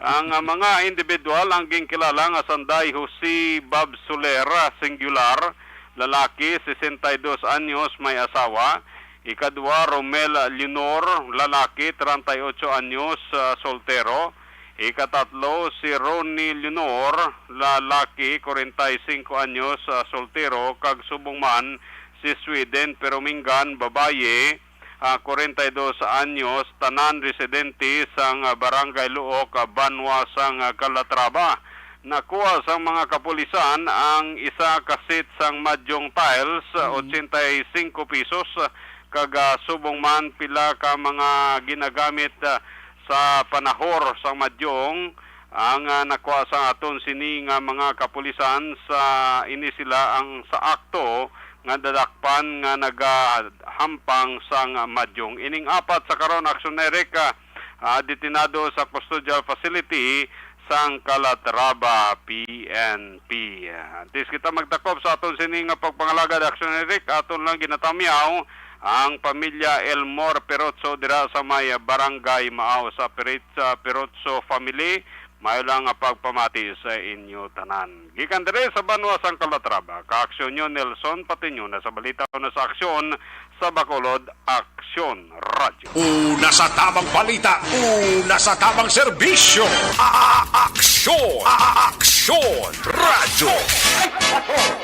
Ang, ah, mga individual ang ginkilala nga sanday Jose Bob Soler, singular, lalaki, sesenta y dos anyos, may asawa. Ikadua, Romel Leonor, lalaki, treinta y ocho anyos, ah, soltero. Ikatatlo, si Ronnie Leonor, lalaki, kwarenta y singko anyos, ah, soltero, kag subong man si Sweden Peruminggan, babayi, ah, kwarenta y dos anyos, tanan residente sang, ah, Barangay Luok, ah, banwa sang, ah, Calatrava. Nakuha sang mga kapulisan ang isa ka set sang madyong tiles, ah, Mm. ochenta y cinco pesos, ah, kag, ah, subong man pila ka mga ginagamit, ah, sa panahor sang madyong ang, ah, nakuha sa aton sini nga mga kapulisan sa ini sila ang sa akto nga nadakpan nga nagahampang sang madyong. Ining apat sa karon, Action Eric, ah, ah, detinado sa custodial facility sang Calatrava P N P. Antes kita magdakop sa aton sini nga pagpangalagad, Action Eric, aton lang ginatamyaw ang pamilya Elmore Perotso dira sa may Barangay Mao sa Pirit-, sa Perotso family. Maayo lang nga pagpamati sa inyo tanan. Gikan diri sa banwa sang Calatrava, ka-aksyon nyo Nelson Patiño na sa balita na sa aksyon sa Bacolod Aksyon Radyo. Una sa tabang balita, una sa tabang serbisyo. A-, a-, aksyon, a-, a-, aksyon radyo.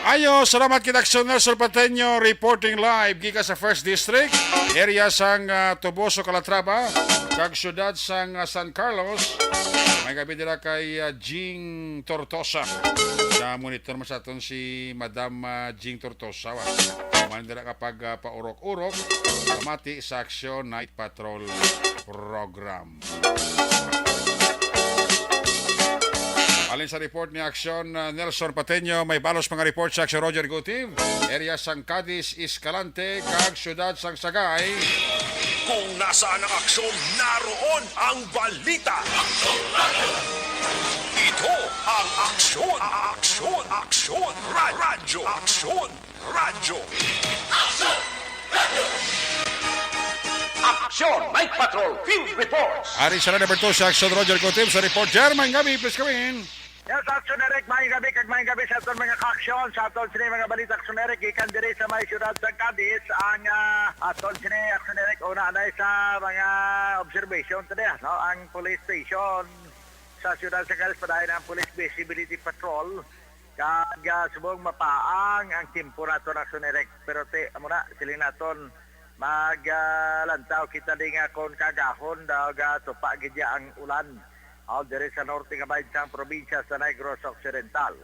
Ayo, salamat kita, Aksyon Nelson Pateño, reporting live gikan sa First District, area sang, ah, Toboso, Calatrava, kag siyudad sang, ah, San Carlos. May gabi dira kay, ah, Jing Tortosa. Na-monitor man sa aton si Madam, ah, Jing Tortosa, wa. Man dira kapag, ah, paurok-urok, pamati sa Aksyon Night Patrol Program. Alin sa report ni Aksyon, uh, Nelson Pateño, may balos mga report sa Aksyon Roger Gutiv, area sang Cadiz, Escalante, kag siyudad sang Sagay. Kung nasaan ang aksyon, naroon ang balita. Ito ang Aksyon, Aksyon, Aksyon, Ra-, Radyo, Aksyon. Radyo. Aksyon Night Patrol Field Reports. Ari sa number two sa Aksyon, Roger Cotim sa report. Jer, maayong gabi, please come in. Yes, Aksyon Eric, maayong gabi, kag maayong gabi sa aton mga ka-aksyon, sa aton sini mga balita, Aksyon Eric, gikan diri sa may siyudad sa Cadiz, ang, ah, aton sini, Aksyon Eric, una anay sa mga observation today, no? Ang police station sa siyudad sa Cadiz, padayon ang police visibility patrol, kag, ah, subong mapaang ang tempo naton, Aksyon Eric. Pero ti, amo na, siling naton, mag, ah, lantaw kita di nga kon kaagahon daw gatupa gid ya ang ulan. Aw, diri sa norte nga bahin sang probinsya sa Negros Occidental.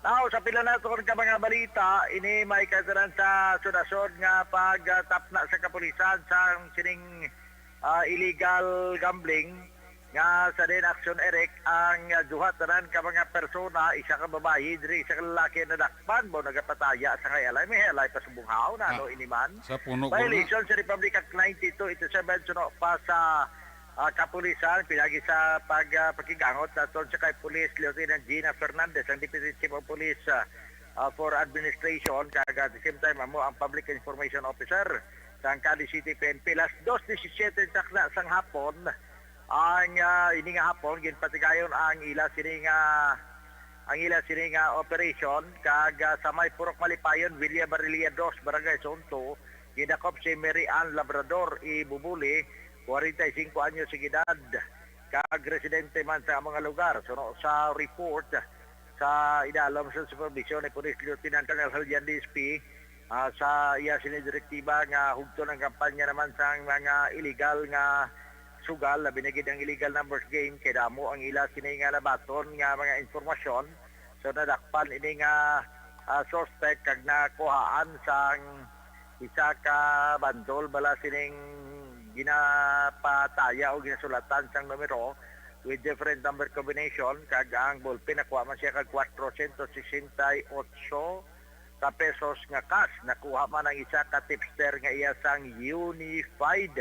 Now, sa pila naton ka mga balita, ini may katanan sa sud-asod nga pagtapna sa kapulisan sang sining, ah, illegal gambling nga sa din, Aksyon Eric, ang, ah, duha tanan ka mga persona, isa ka babayi, diri isa ka lalaki, nadakpan, mao nagapataya sa kay alay, may alay pa subong haw na, Ah, ano, ini man. Sa puno ko na. Violation sa Republic Act ninety-two eighty-seven, suno pa sa, ah, kapulisan, pinagi sa pag, ah, pakigangot naton sa kay Police Lieutenant Gina Fernandez, ang Deputy Chief of Police, ah, ah, for Administration, kag at the same time, amo ang Public Information Officer sang Cadiz City P N P. Las dos disisiete takna sang hapon, ang, ah, ini nga hapon, ginpatigayon ang ila sini nga, ang ila sini nga operation, kag, ah, sa may Purok Malipayon, Villa Barilla dos, Barangay Zone two, gidakop si Mary Ann Labrador Ibubuli, kwarenta y singko anyos ang edad, kag residente man sa mga lugar. Suno sa report sa idalom sa supervision ni Police Lieutenant Colonel Julian Dispi, ah, sa iya sini direktiba nga hugton ang kampanya naman sang mga illegal nga sugal, labi na gid ang illegal numbers game, kay damo ang ila sini nga nabaton nga mga impormasyon. So, nadakpan ini nga, ah, suspect kag nakuhaan sang isa ka bandol bala sining ginapataya o ginasulatan sang numero with different number combination, kag ang ballpen nakuha man siya kag kwatro syentos sesenta y otso ka pesos nga cash. Nakuha man ang isa ka tipster nga iya sang Unified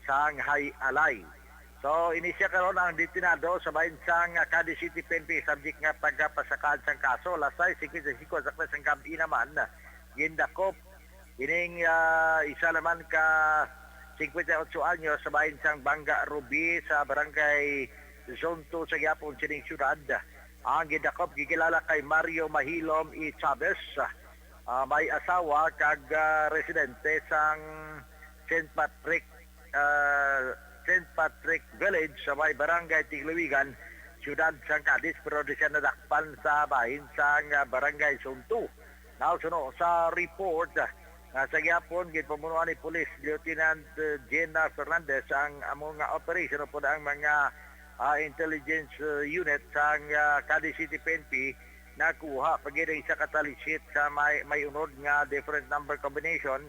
sang Hay Alay. So, ini siya karon ang detenado sa bahin sang Cadiz City P N P, subject nga pagpasakaan sang kaso. Alas sais cincuenta y cinco sa gab-i naman, gindakop ining, ah, isa naman ka singkwenta y otso anyos sa bahin sang Banga Rubi sa Barangay Zone two sa gihapon sining syudad. Ang gindakop gikilala kay Mario Mahilom E. Chavez, ah, may asawa kag, ah, residente sang Saint Patrick, ah, Saint Patrick Village sa may Barangay Tigluwigan, Siyudad sang Cadiz, pero di siya nadakpan sa bahin sang, ah, Barangay Zone two. Now, suno sa report, ah, nga sa gihapon, ginpamunuan ni Police Lieutenant, eh, Gina Fernandez ang amo nga operation upod ang mga, ah, intelligence, eh, unit sang, ah, Cadiz City P N P. Nakuha pa gid ang isa ka tally sheet sa may, may unod nga different number combination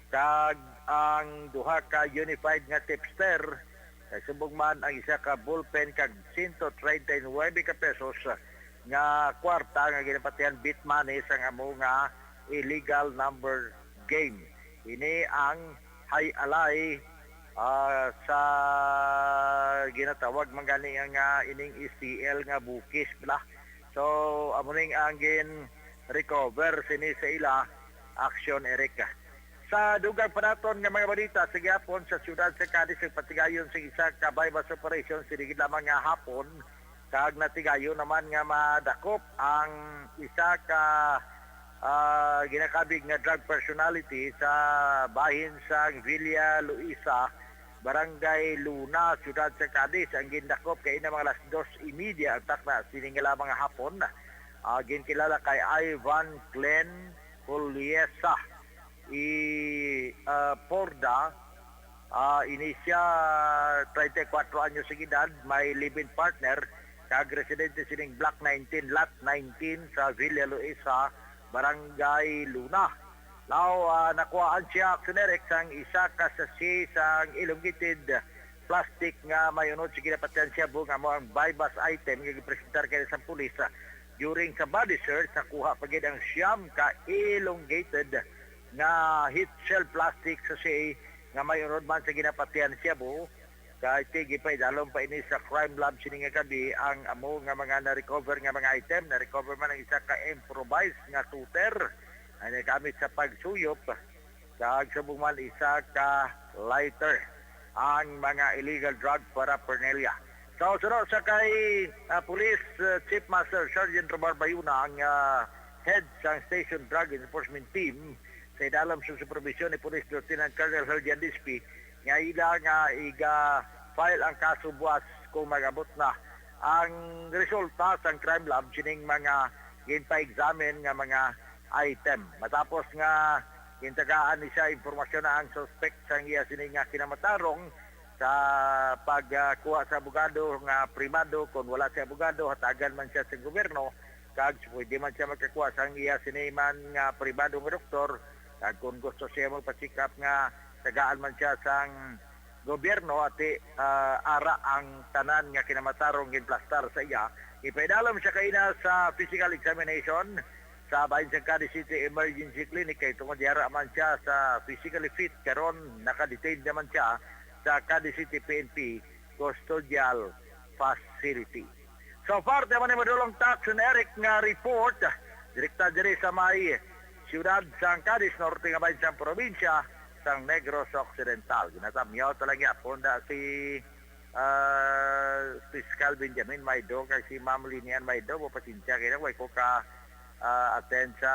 kag ang duha ka unified nga tipster, kag subong man ang isa ka ballpen kag sento treinta y nuebe ka pesos nga kwarta nga ginapatihan bit money sang amo nga illegal number game. Ini ang Hay Alay, ah, sa ginatawag man gani nga ining S T L nga bukis bala. So, amo ning ang gin-recover sini sa ila, Action Eric. Sa dugang panaton nga mga balita, sa gihapon sa siyudad sa Cadiz, nagpatigayon sa isa ka buy-bust operation sini gid lamang nga hapon, kag natigayon naman nga madakop ang isa ka, ah, ginakabig nga drug personality sa bahin sang Villa Luisa, Barangay Luna, siyudad sa Cadiz. Ang gindakop kay ina mga alas dos y media ang takna sini nga lamang nga hapon. Ah, ginkilala kay Ivan Glenn Juliesa y, ah, Porda. Ah, ini siya, treinta y cuatro anyos ang edad, may live-in partner, kag residente sining Block nineteen, Lot nineteen sa Villa Luisa, Barangay Luna. Now, ah, nakuhaan siya, Action Eric, sang isa ka sachet sang elongated plastic nga may unod sa ginapatihan shabu nga amo ang buy-bust item nga gipresentar kay sa pulis. Ah, during sa body search, nakuha pa gid ang siyam ka elongated nga heat shell plastic sachet nga may unod man sa ginapatihan shabu. Kay ti gipaidalom pa ini sa crime lab sini nga gabi ang amo nga mga na-recover nga mga item. Na-recover man ang isa ka improvised nga cutter nga nagamit sa pagsuyop, kag subong man isa ka lighter, ang mga illegal drug paraphernalia. So, suno sa kay, ah, Police, ah, Chief Master Sergeant Romar Bayuna, ang, ah, head sang Station Drug Enforcement Team, sa idalom sa supervision ni Police Lieutenant Colonel Herdian Dispi, nga ila nga iga-file ang kaso buwas kung mag-abot na ang resulta sang crime lab sining mga ginpa-examine nga mga item. Matapos nga gintagaan ni siya impormasyon na ang suspect sang iya sini nga kinamatarong sa pagkuha sa abogado nga pribado, kung wala siya abogado, hatagan man siya sa gobyerno, kag pwede man siya makakuha sang iya sini man nga pribado nga doktor, kag kung gusto siya magpa-check up nga tagaan man siya sang gobyerno, ati, ah, ara ang tanan nga kinamatarong ginplastar sa iya. Ipaidalom siya kaina sa physical examination sa bahin sang Cadiz City Emergency Clinic, kay tungod yara man siya sa physically fit, karon naka-detain naman siya sa Cadiz City P N P Custodial Facility. So far, di man ni madulong Tax and Eric nga report, direkta diri sa may siyudad sang Cadiz, norte nga bahin sang probinsya sang Negros Occidental. Ginatamyaw ta lang yapon da si, ah, Fiscal Benjamin Maido kag si Ma'am Linian Maido, mo pasensya kay way ko ka, ah, attend sa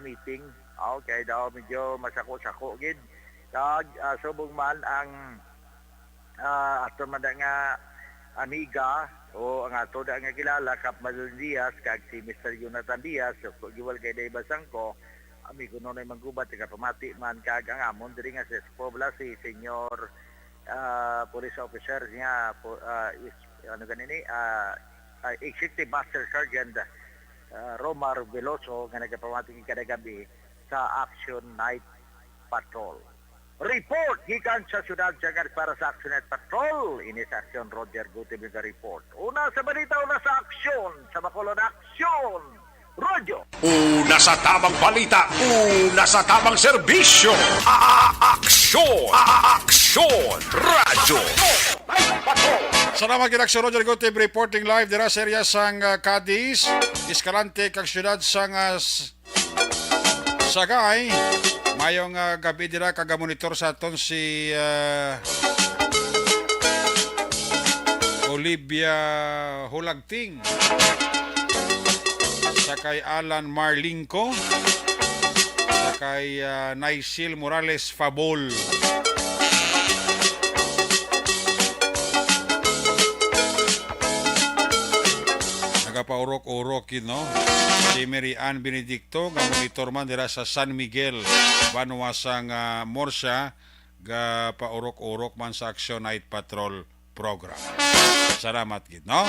meeting. Okay, daw medyo masako-sako gid. Kag, ah, subong man ang, ah, ato man da nga, amiga o ang ato da nga kilala, Kap Marlon Diaz, kag si Mister Jonathan Diaz, so, giwal kay Day Basangko, amigo no na manggubat, nga pamati man, kag ang amon diri nga sa Pobla, si Senyor, ah, police officer nga, po, ah, is, ano ganini, ah, ah, Executive Master Sergeant, ah, Romar Veloso, nga nagapamati kada gabi sa Action Night Patrol. Report gikan sa siyudad sa Agad para sa Action Night Patrol. Ini sa Action, Roger Gutib nga report. Una sa balita, una sa aksyon, sa Bacolod Action Radyo. Una sa tamang balita, una sa tamang serbisyo. A-, a-, aksyon, a-, a-, aksyon, radyo. Salamat kay Action Roger Gutib, reporting live dira sa area sang, ah, Cadiz, Escalante, kag siyudad sang, ah, s-, Sagay. Mayong, ah, gabi dira, kag monitor sa aton si, ah, Olivia Hulagting, sa kay Alan Marlingco, sa kay, ah, Nisil Morales Fabol. Nagapaurok-urok yun, no? Si Mary Ann Benedicto, nga monitor man dira sa San Miguel, banwa sang, ah, Murcia, gapaurok-urok man sa Action Night Patrol program. Salamat gid, no?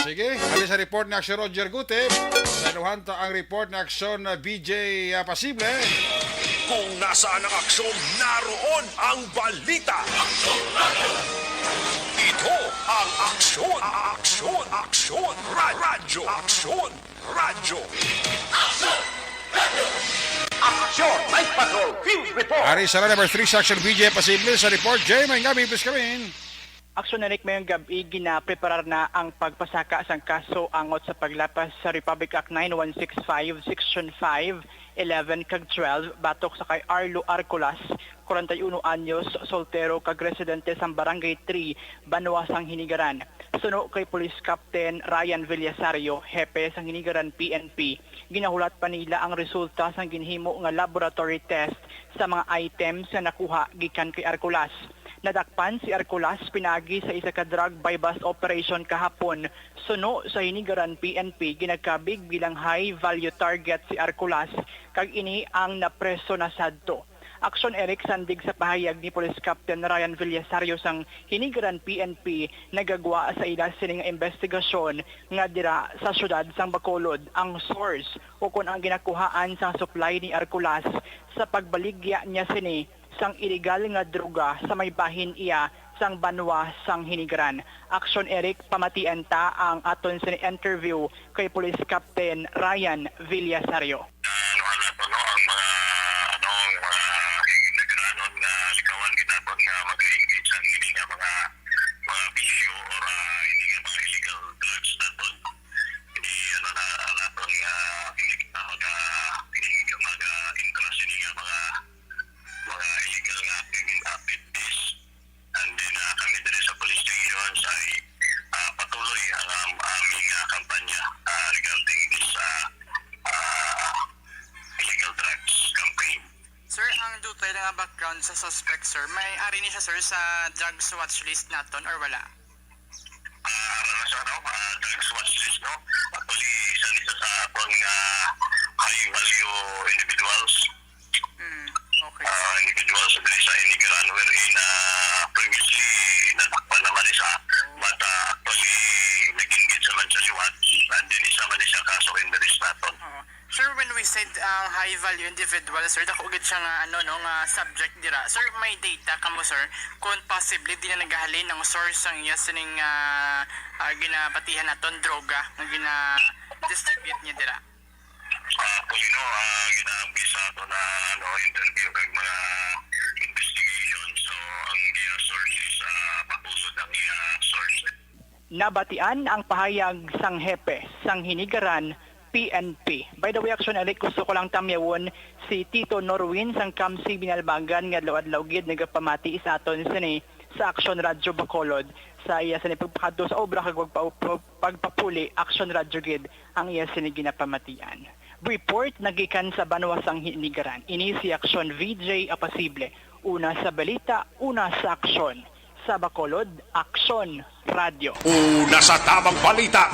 Sige, ali sa report ni Action Roger Gutib. Sa inuhan ta ang report ni Action, ah, B J, ah, Pasible. Kung nasaan ang aksyon, naroon ang balita. Ito ang Aksyon, Aksyon, Aksyon, Ra-, Radyo, Aksyon, Radyo. Aksyon! Night Patrol Field Report! Ari sa number three section, B J Pasible sa report. Jay, may gabi, please come in. Aksyon, Eric, mayong gabi. Ginapreparar na ang pagpasaka sang kaso angot sa paglapas sa Republic Act nine one six five, Section five, eleven, kag twelve, batok sa kay Arlo Arcolas, kwarenta y uno anyos, soltero, kag residente sang Barangay three, banwa sang Hinigaran. Suno kay Police Captain Ryan Villasario, hepe sang Hinigaran P N P, ginahulat pa nila ang resulta sang ginhimo nga laboratory test sa mga items nga nakuha gikan kay Arcolas. Nadakpan si Arcolas pinaagi sa isa ka drug buy-bust operation kahapon. Suno sa Hinigaran P N P, ginakabig bilang high value target si Arcolas, kag ini ang napreso na sadto. Aksyon, Eric, sandig sa pahayag ni Police Captain Ryan Villasario sang Hinigaran P N P, nagagwa sa ila sini nga investigasyon nga dira sa siyudad sang Bacolod ang source ukon ang ginakuhaan sang supply ni Arcolas sa pagbaligya niya sini sang iligal nga droga sa may bahin iya sang banwa sang Hinigaran. Aksyon, Eric, pamatian ta ang aton sini interview kay Police Captain Ryan Villasario. Ano, ano to, no? Ang mga, ano, ang mga Hinigaranhon nga likawan gid naton nga mag-engage sa ini nga mga, mga bisyo or, ah, ini nga mga illegal drugs naton. Hindi, ano, na, naton nga hindi kita maga-, hindi maga-entrust ini nga mga, mga illegal nga activi-, activities. And then, ah, kami diri sa police station sa, ah, patuloy ang am-, aming, ah, kampanya, ah, regarding this, ah, ah, illegal drugs campaign. Sir, ang dutay na nga background sa suspect, sir, may ari ni siya, sir, sa drugs watch list naton or wala? Ah, ara na siya, no? Ah, drugs watch list, no? Actually, isa ni siya sa aton nga high value individuals. Mm, okay. Ah, individuals diri sa Hinigaran, wherein, ah, previously nadakpan naman ni siya, but, ah, actually nag-engage naman siya liwat, and then isa man ni siya ka surrenderist naton. Oo. Sir, when we said, ah, high value individual, sir, dako gid siya nga, ano, no, nga subject dira. Sir, may data kamo, sir, kung possibly di na nagahalin ang source sang iya sining, ah, ah, ginabatihan naton droga nga gina-distribute niya dira? Ah, actually, no, ah, ginaambisa ato na, ano, interview kag mga investigation. So, ang iya source is, ah, Bacolod ang iya source. Nabatian ang pahayag sang hepe sang Hinigaran P N P. By the way, Action Eric, gusto ko lang tamyawon si Tito Norwin sang Kamsi Binalbagan nga adlaw-adlaw gid nagapamati sa aton sini sa Action Radyo Bacolod sa iya sini pagpakadto sa obra kag pagpa-, pagpapuli. Action Radyo gid ang iya sini ginapamatian. Report nagikan sa banwa sang Hinigaran. Ini si Action V J Apasible. Una sa balita, una sa aksyon. Sa Bacolod, Aksyon Radyo. Una sa tamang balita,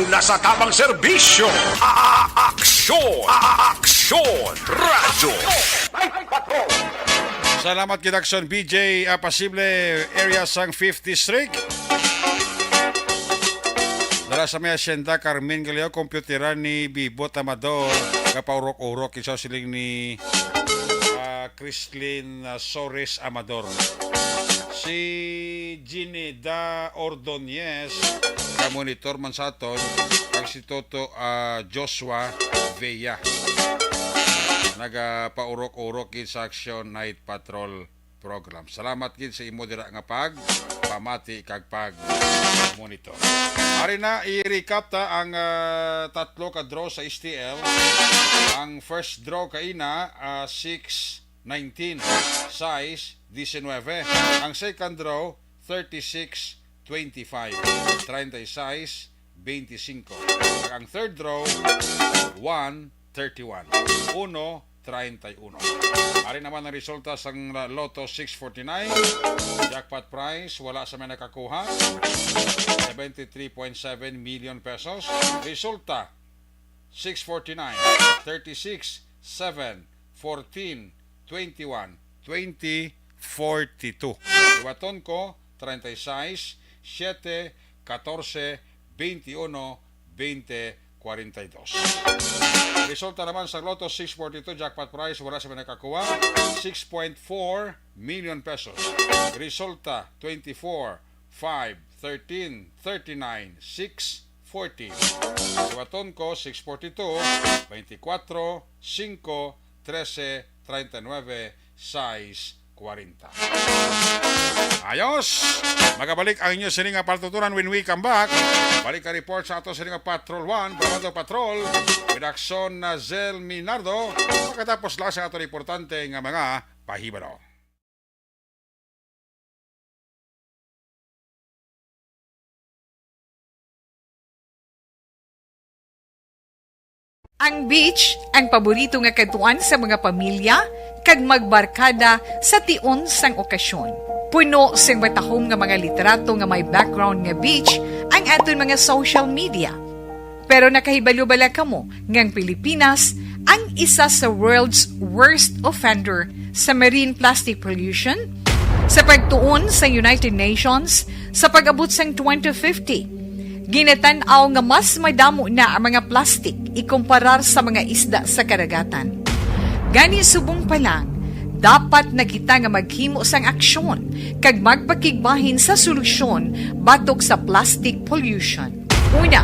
una sa tamang serbisyo. A-, Aksyon, A-, Aksyon Radyo. Salamat gid, Aksyon B J, ah, Pasible area sang fifth District. Dala sa may asyenda, Carmen Galeao, kompyuteran ni Bibot Amador, kapaurok-urok, isa siling ni, ah, Chrislyn, ah, Sores Amador. Si Gineda Ordonez, ka-monitor man sa aton, kag si Toto, ah, Joshua Vea. Nagapaurok-urok gid sa Action Night Patrol program. Salamat gid sa imo dira nga pagpamati kag pag-monitor. Ari na, i-recap ta ang, ah, tatlo ka draw sa S T L. Ang first draw kaina, ah, six nineteen, sais diecinueve. Ang second draw, thirty-six twenty-five, treinta y seis veinticinco. Ang third draw, one thirty-one, uno treinta y uno. Ari naman ang resulta sang Lotto six forty-nine. Jackpot prize, wala sa may nakakuha. Seventy-three point seven million pesos. Resulta, six forty-nine, thirty-six, seven, fourteen, twenty-one, twenty, forty-two. Liwaton ko, treinta y seis, siete, catorce, veintiuno, veinte, cuarenta y dos. Resulta naman sa Lotto six forty-two jackpot prize, wala sa may nakakuha, six point four million pesos. Resulta, twenty-four, five, thirteen, thirty-nine, six, forty. Liwaton ko, six forty-two, twenty-four, five, trece, treinta y nueve, sais, cuarenta. Ayos! Magabalik ang inyo sini nga patutunan when we come back. Balik ka report sa ato sini nga Patrol One, Barbato Patrol, with Action na Zel Minardo. Pagkatapos lang sa ato importante nga mga pahibalo. Ang beach, ang paborito nga kadtuan sa mga pamilya kag magbarkada sa tion sang okasyon. Puno sing matahom nga mga litrato nga may background nga beach ang aton mga social media. Pero nakahibalo bala kamo nga ang Pilipinas ang isa sa world's worst offender sa marine plastic pollution? Sa pagtuon sa United Nations, sa pag-abot sang twenty fifty, ginatan-aw nga mas madamo na ang mga plastik ikumparar sa mga isda sa kadagatan. Gani, subong pa lang, dapat na kita nga maghimo sang aksyon kag magpakigbahin sa solusyon batok sa plastic pollution. Una,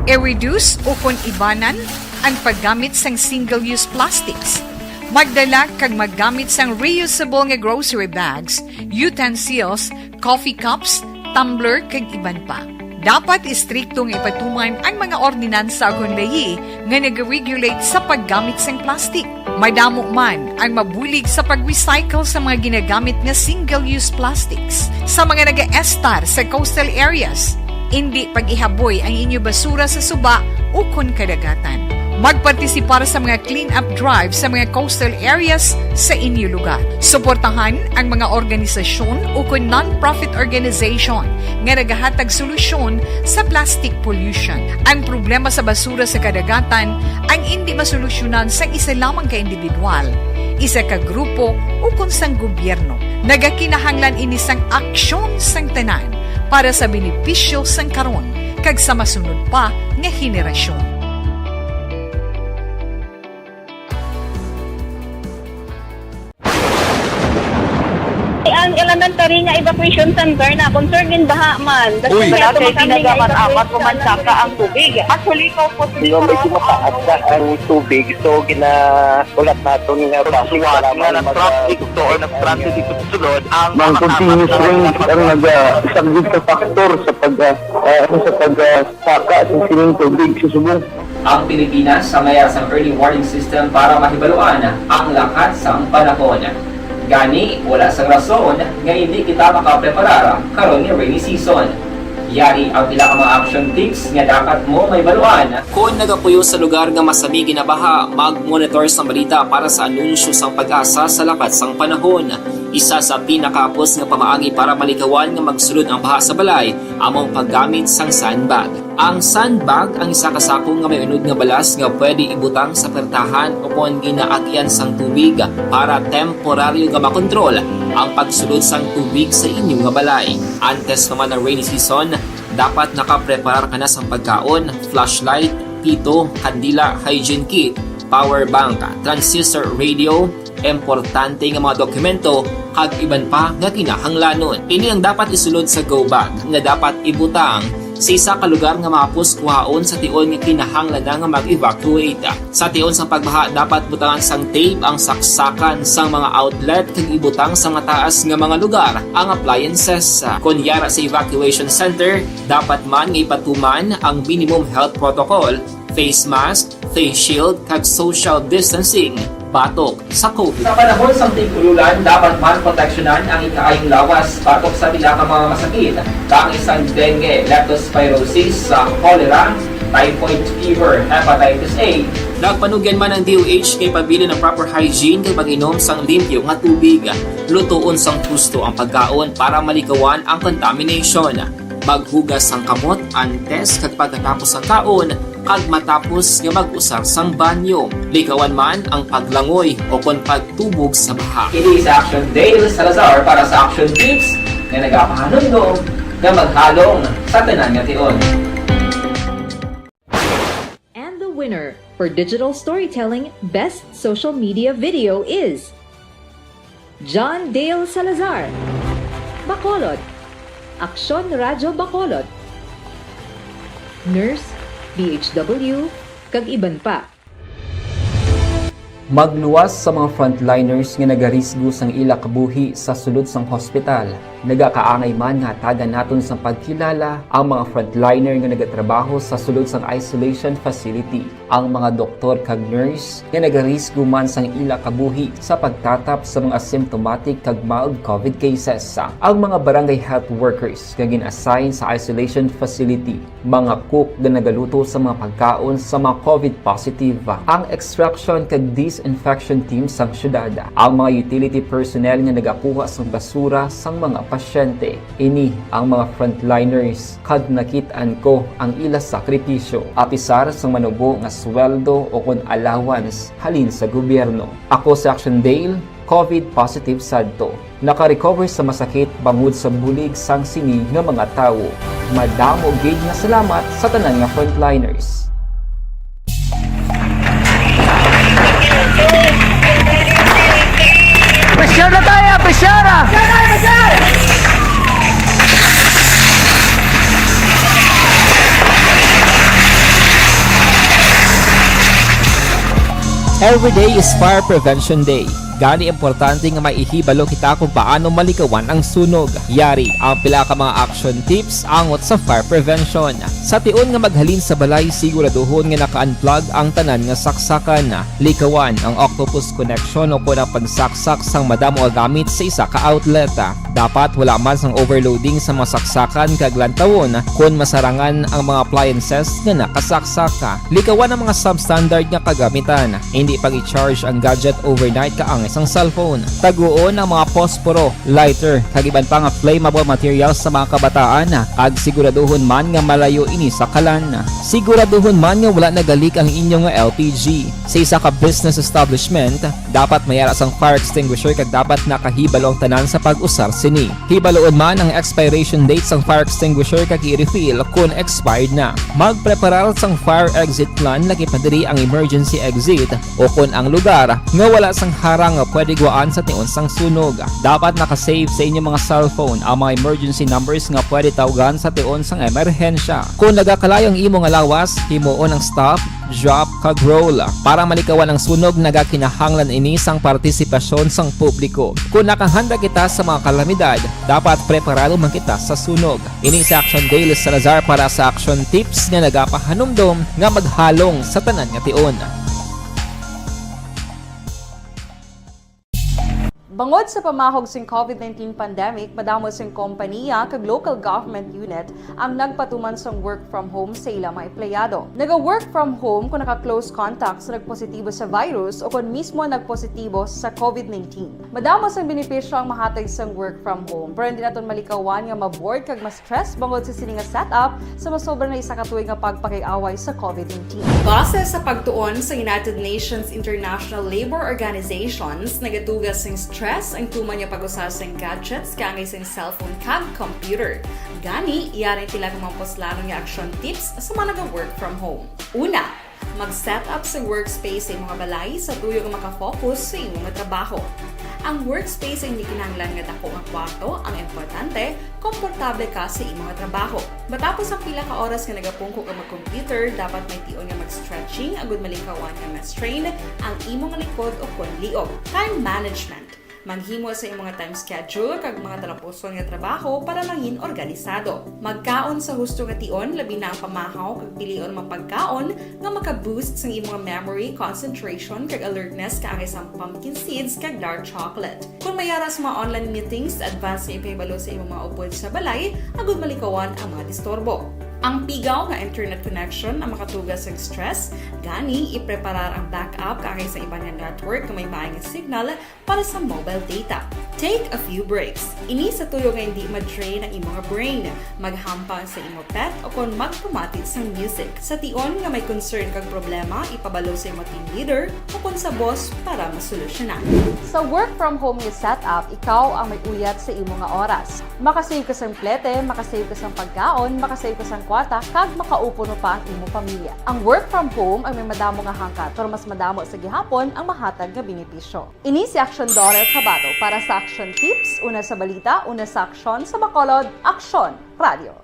i-reduce ukon ibanan ang paggamit sang single-use plastics. Magdala kag maggamit sang reusable nga grocery bags, utensils, coffee cups, tumbler, kag iban pa. Dapat istrikto nga ipatuman ang mga ordinansa ukon layi nga nag-regulate sa paggamit sang plastic. Madamo man ang mabulig sa pag-recycle sa mga ginagamit nga single-use plastics. Sa mga nagaestar sa coastal areas, indi pag-ihaboy ang inyo basura sa suba ukon kadagatan. Magpartisipar sa mga clean-up drive sa mga coastal areas sa inyo lugar. Suportahan ang mga organisasyon ukon non-profit organization nga nagahatag solusyon sa plastic pollution. Ang problema sa basura sa kadagatan ang indi masolusyonan sang isa lamang ka individual, isa ka grupo, ukon sang gobyerno. Nagakinahanglan ini sang aksyon sang tanan para sa benepisyo sang karon kag sa masunod pa nga henerasyon. Ang elementary nga evacuation center na concern gid baha man. Uy. Dati kay tinaga man amat ko man saka ang tubig. Actually, ko po. Di ba, medyo mataas na ang tubig, so ginahulat naton nga basuhan nga nag-traffic to or nag-transit dito sa sulod ang mga continuous rain ang nagasaglit sa factor sa pag, ah, ah, ano, sa pag, ah, saka sa sining tubig sa subong. Ang Pilipinas sa mayas ang early warning system para mahibaluan ang lakat sang panahon. Gani, wala sang rason nga hindi kita makapreparar karon nga rainy season. Yari ang pila ka mga action tips nga dapat mo mahibaluan. Kon nagapuyo sa lugar nga masami ginabaha, mag-monitor sang balita para sa anunsyo sang PAGASA sa lakat sang panahon. Isa sa pinakahapos nga pamaagi para malikawan nga magsulod ang baha sa balay amo ang paggamit sang sandbag. Ang sandbag ang isa ka sako nga may unod nga balas nga pwede ibutang sa pertahan o kon ginaagyan sang tubig para temporaryo nga makontrol ang pagsulod sang tubig sa inyo nga balay. Antes pa man ang rainy season, dapat nakapreparar ka na sang pagkaon, flashlight, pito, kandila, hygiene kit, power bank, transistor radio, importante nga mga dokumento, kag iban pa nga kinahanglanon. Ini ang dapat isulod sa go bag nga dapat ibutang sa isa ka lugar nga mahapos kuhaon sa tion nga kinahanglan na nga mag-evacuate. Sa tion sang pagbaha, dapat butangan sang tape ang saksakan sang mga outlet kag ibutang sa mataas nga mga lugar ang appliances. Kon yara sa evacuation center, dapat man nga ipatuman ang minimum health protocol, face mask, face shield, kag social distancing batok sa COVID. Sa panahon sang tig-ululan, dapat man proteksyonan ang ikaayong lawas batok sa pila ka mga masakit, kaangay sang dengue, leptospirosis, sa cholera, typhoid fever, hepatitis A. Nagpanugyan man ang D O H nga ipabilin ang proper hygiene kag mag-inom sang limpyo nga tubig. Lutoon sang husto ang pagkaon para malikawan ang contamination. Maghugas sang kamot antes kag pagkatapos sang kaon kag matapos nga mag-usar sang banyo. Likawan man ang paglangoy o kon pagtubog sa baha. Ini si Action Dale Salazar para sa Action Tips nga nagapahanumdom nga maghalong sa tanan nga tion. And the winner for Digital Storytelling Best Social Media Video is John Dale Salazar, Bacolod, Aksyon Radyo Bacolod, Nurse, D H W, kag iban pa. Magluwas sa mga frontliners nga nagarisgo sang ila kabuhi sa sulod sang hospital. Nagakaangay man nga hatagan naton sang pagkilala ang mga frontliner nga nagatrabaho sa sulod sang isolation facility, ang mga doktor kag nurse nga nagarisgo man sang ila kabuhi sa pagtatap sa mga asymptomatic kag mild COVID cases, ang mga barangay health workers nga gin-assign sa isolation facility, mga cook nga nagaluto sa mga pagkaon sa mga COVID positive, ang extraction kag disinfection team sang syudad, ang mga utility personnel nga nagakuha sang basura sang mga pasyente. Ini ang mga frontliners kag nakit-an ko ang ila sakripisyo, apisar sang manubo nga sweldo o kon allowance halin sa gobyerno. Ako si Action Dale, COVID positive sadto. Naka-recover sa masakit bangod sa bulig sang sini nga mga tawo. Madamo gid nga salamat sa tanan nga frontliners. Pressure na tayo! Pressure! Every day is Fire Prevention Day. Gani importante nga may ihibalo kita kung paano malikawan ang sunog. Yari ang pila ka mga action tips angot sa fire prevention. Sa tion nga maghalin sa balay, siguraduhon nga naka-unplug ang tanan nga saksakan. Likawan ang octopus connection o kon ang pagsaksak sang madamo nga gamit sa isa ka outlet. Dapat wala man sang overloading sa mga saksakan kag lantawon kon masarangan ang mga appliances nga nakasaksak. Likawan ang mga substandard nga kagamitan. Indi pag-i-charge ang gadget overnight kaangay sang cellphone. Taguon ang mga posporo, lighter, kag iban pa nga flammable materials sa mga kabataan, kag siguraduhon man nga malayo ini sa kalan. Siguraduhon man nga wala naga-leak ang inyo nga L P G. Sa isa ka business establishment, dapat may ara sang fire extinguisher kag dapat nakahibalo ang tanan sa pag-usar sini. Hibaluon man ang expiration date sang fire extinguisher kag i-refill kon expired na. Magpreparar sang fire exit plan, lakip na diri ang emergency exit o kon ang lugar nga wala sang harang nga pwede gwaan sa tion sang sunog. Dapat naka-save sa inyo mga cellphone ang mga emergency numbers nga pwede tawgan sa tion sang emerhensya. Kon nagakalayo ang imo nga lawas, himuon ang stop, drop, kag roll. Para malikawan ang sunog, nagakinahanglan ini sang partisipasyon sang publiko. Kon nakahanda kita sa mga kalamidad, dapat preparado man kita sa sunog. Ini si Action Dale Salazar para sa Action Tips nga nagapahanumdom nga maghalong sa tanan nga tion. Bangod sa pamahog sing COVID nineteen pandemic, madamo sing kompaniya kag local government unit ang nagpatuman sang work from home sa ilang mga empleyado. Naga-work from home kung naka-close contact sa nagpositibo sa virus o kon mismo nagpositibo sa COVID nineteen. Madamo sang benepisyo ang mahatag sang work from home, pero hindi naton malikawan nga ma-bored kag ma-stress bangod sa sini nga setup sa masobra na isa ka tuig nga pagpakig-away sa COVID nineteen. Base sa pagtuon sa United Nations International Labour Organizations, nagatuga sing stress ang tuman nga pag-usa sing gadgets kaangay sing cellphone kag computer. Gani, yari tila nga mga puslanon nga action tips sa mga naga-work from home. Una, mag-set up sa workspace sa imong balay sa tuyo nga makafocus sa imong trabaho. Ang workspace ay hindi kinahanglan nga dako nga kwarto, ang importante, komportable ka sa imong trabaho. Matapos ang pila ka oras nga nagapungko ka mag-computer, dapat may tion nga mag-stretching agud malikawan nga ma-strain ang imong likod o kon liog. Time management. Maghimo sa imong time schedule kag mga talapuson nga trabaho para mangin organisado. Magkaon sa husto nga tion, labi na ang pamahaw kag pilion mga pagkaon nga maka-boost sang imong memory, concentration, kag alertness kaangay sang pumpkin seeds kag dark chocolate. Kon may ara sa mga online meetings, advance nga ipahibalo sa imong mga upod sa balay agud malikawan ang mga disturbo. Ang pigaw nga internet connection ang makatuga sang stress, gani ipreparar ang backup kaangay sa iban nga network nga may maay nga signal para sa mobile data. Take a few breaks. Ini sa tuyo nga hindi ma-drain ang imong brain. Maghampang sa imo pet o kon magpamati sang music. Sa tion nga may concern kag problema, ipabalo sa imo team leader o kon sa boss para masolusyonan. Sa work from home nga setup, ikaw ang may uyat sa imo nga oras. Makasave ka sang plete, makasave ka sang pagkaon, makasave ka sang kwarta, kag makaupod pa ang imo pamilya. Ang work from home ang may madamo nga hangkat, pero mas madamo sa gihapon ang mahatag nga benepisyo. Ini si Action Donald Cabato para sa Action Tips, una sa balita, una sa aksyon, sa Bacolod, Aksyon Radio.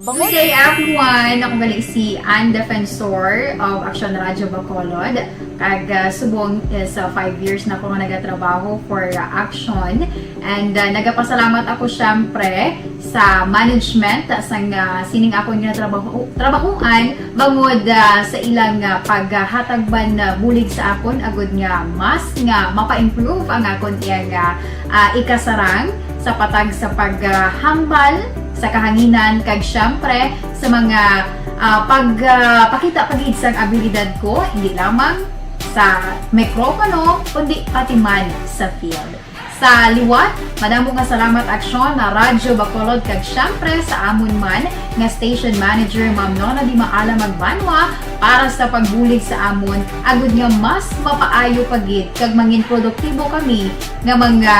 Good day, everyone! Ako gali si Ann Defensor of Action Radio Bacolod. Kag, ah, subong is, ah, five years na ako nga nagatrabaho for, ah, Action. And, ah, nagapasalamat ako, syempre, sa management, ah, sang, ah, sining akon nga trabaho, trabahuan, bangod, ah, sa ilang, ah, paghatag man, ah, bulig sa akon, agud nga mas nga mapa-improve ang akon iya nga, ah, ikasarang sa patag sa paghambal sa kahanginan, kag siyempre sa mga, ah, pag, ah, pakita pa gid sang abilidad ko, hindi lamang sa mikropono, kundi pati man sa field. Sa liwat, madamo nga salamat, Aksyon, na Radyo Bacolod, kag siyempre sa amon man nga station manager, Ma'am Nona Di Maala Magbanwa, para sa pagbulig sa amon, agud nga mas mapaayo pa gid kag mangin produktibo kami nga mga,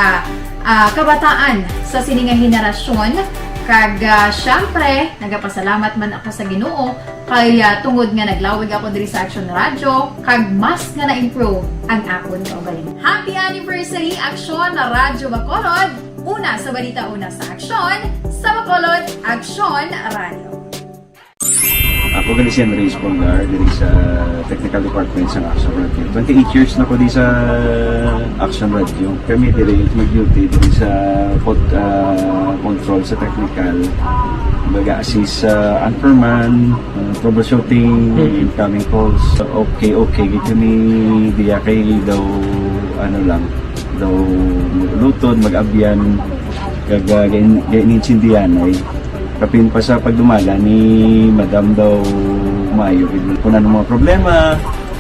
ah, kabataan sa sini nga henerasyon. Kag, ah, siyempre, nagapasalamat man ako sa Ginoo kay, ah, tungod nga naglawig ako diri sa Aksyon Radyo, kag mas nga na-improve ang akon kaugalingon. Happy anniversary, Aksyon na Radyo Bacolod! Una sa balita, una sa aksyon, sa Bacolod, Aksyon Radyo. Ako gali si Henry Espolgar, diri sa technical department sa Aksyon Radyo. Twenty-eight years na ko di sa Aksyon Radyo. Kami diri mag-duty diri sa pod-, ah, control sa technical. Baga assist sa anchorman, ah, troubleshooting, Mm. incoming calls. Okay, okay, gid kami diya kay daw, ano lang, daw mag-ulutod, mag-abyan, kag, ah, gain-, gain-, gaintindihan ay. Kapin pa sa pagdumala ni Madam daw maayo gid. Kung ano mga problema,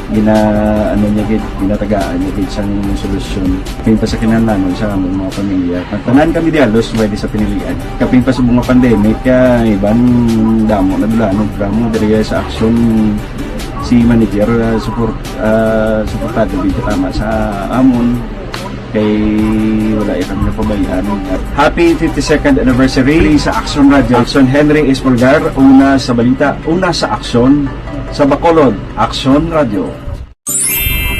gina-, ano niya gid, ginatagaan niya gid sang solusyon. Kapin pa sa kinahanglanon sa among mga pamilya. Tanan kami dialos, pwede sa pinilian. Kapin pa sa mga pandemic, kay iban damo na dulanon, damo diri sa aksyon si manager, ah, support, ah, suportado gid katama sa amon. Kay wala iya kami napabayaan. Happy fifty-second anniversary sa Aksyon Radyo. Aksyon Henry Espolgar, una sa balita, una sa aksyon, sa Bacolod, Aksyon Radyo.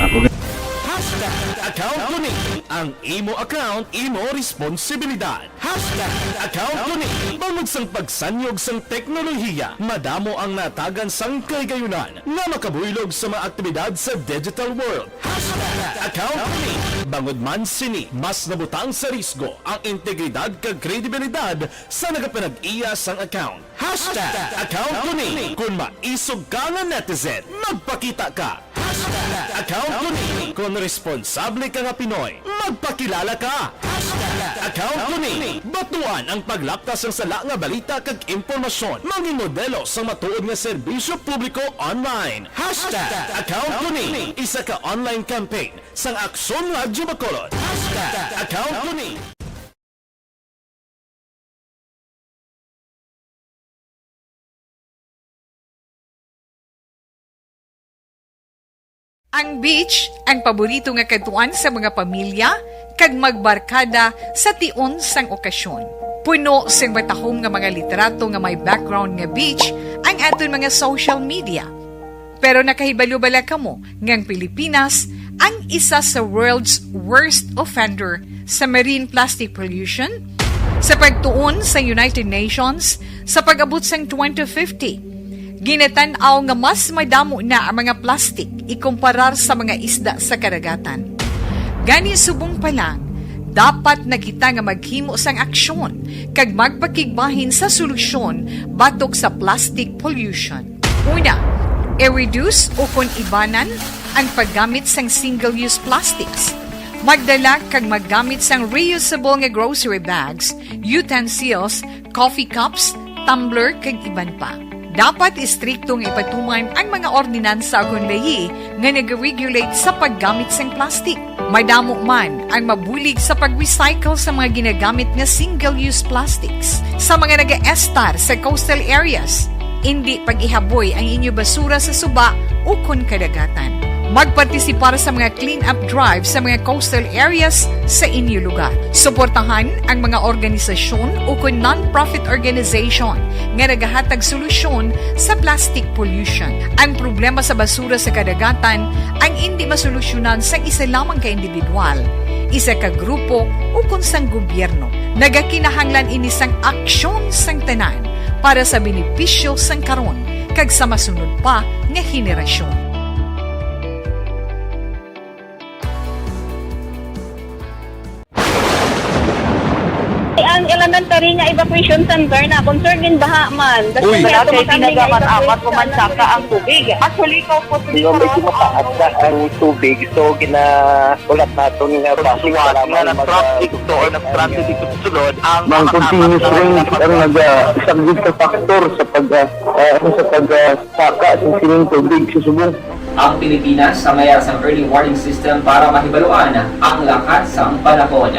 Ako ga- Hashtag account ko ni. Ang imo account, imo responsibilidad. Hashtag account ko ni. Bangod sang pagsanyog sang teknolohiya, madamo ang natagan sang kahigayunan nga makabuylog sa mga aktibidad sa digital world. Hashtag account ko ni. Bangod man sini, mas nabutang sa risgo ang integridad kag kredibilidad sa nagapanag-iya sang account. Hashtag account ko ni. Kung maisog ka nga netizen, magpakita ka. Hashtag account ko ni. Kung responsable ka nga Pinoy, magpakilala ka. Hashtag account ko ni. Batuan ang paglapta sang sala nga balita kag impormasyon. Manginmodelo sang matuod nga serbisyo publiko online. Hashtag account ko ni. Isa ka online campaign sang Aksyon Radyo Bacolod. Hashtag account ko ni. Ang beach, ang paborito nga kadtuan sa mga pamilya, kag magbarkada sa tion sang okasyon. Puno sing matahom nga mga litrato nga may background nga beach ang aton mga social media. Pero nakahibalo bala kamo nga ang Pilipinas ang isa sa world's worst offender sa marine plastic pollution? Sa pagtuon sa United Nations, sa pag-abot sang twenty fifty, ginatan-aw nga mas madamo na ang mga plastic ikumparar sa mga isda sa kadagatan. Gani, subong pa lang, dapat na kita nga maghimo sang aksyon kag magpakigbahin sa solusyon batok sa plastic pollution. Una, i-reduce ukon ibanan ang paggamit sang single-use plastics. Magdala kag maggamit sang reusable nga grocery bags, utensils, coffee cups, tumbler, kag iban pa. Dapat istrikto nga ipatuman ang mga ordinansa ukon layi nga nag-regulate sa paggamit sang plastic. Madamo man ang mabulig sa pag-recycle sa mga ginagamit nga single-use plastics. Sa mga nagaestar sa coastal areas, indi pag-ihaboy ang inyo basura sa suba ukon kadagatan. Magpartisipar sa mga clean-up drive sa mga coastal areas sa inyo lugar. Suportahan ang mga organisasyon ukon non-profit organization nga nagahatag solusyon sa plastic pollution. Ang problema sa basura sa kadagatan ang indi masolusyonan sang isa lamang ka individual, isa ka grupo, ukon sang gobyerno. Nagakinahanglan ini sang aksyon sang tanan para sa benepisyo sang karon kag sa masunod pa nga henerasyon. Ang elementary nga evacuation center na concerned in baha man. Uy. Wala kay tinaga man amat ko man saka ang tubig. Actually, ikaw po, di ba, medyo mataas na ang tubig, so ginaulat naton nga basic nga lamang nag-traffic to or nag-traffic dito sa sulod ang mga continuous rain ang nag-, ah, isang sa factor sa pag, ah, ah, ano, sa pag, ah, saka sa sining tubig sa subong. Ang Pilipinas sa mayar sang early warning system para mahibaluan ang lakat sang panahon.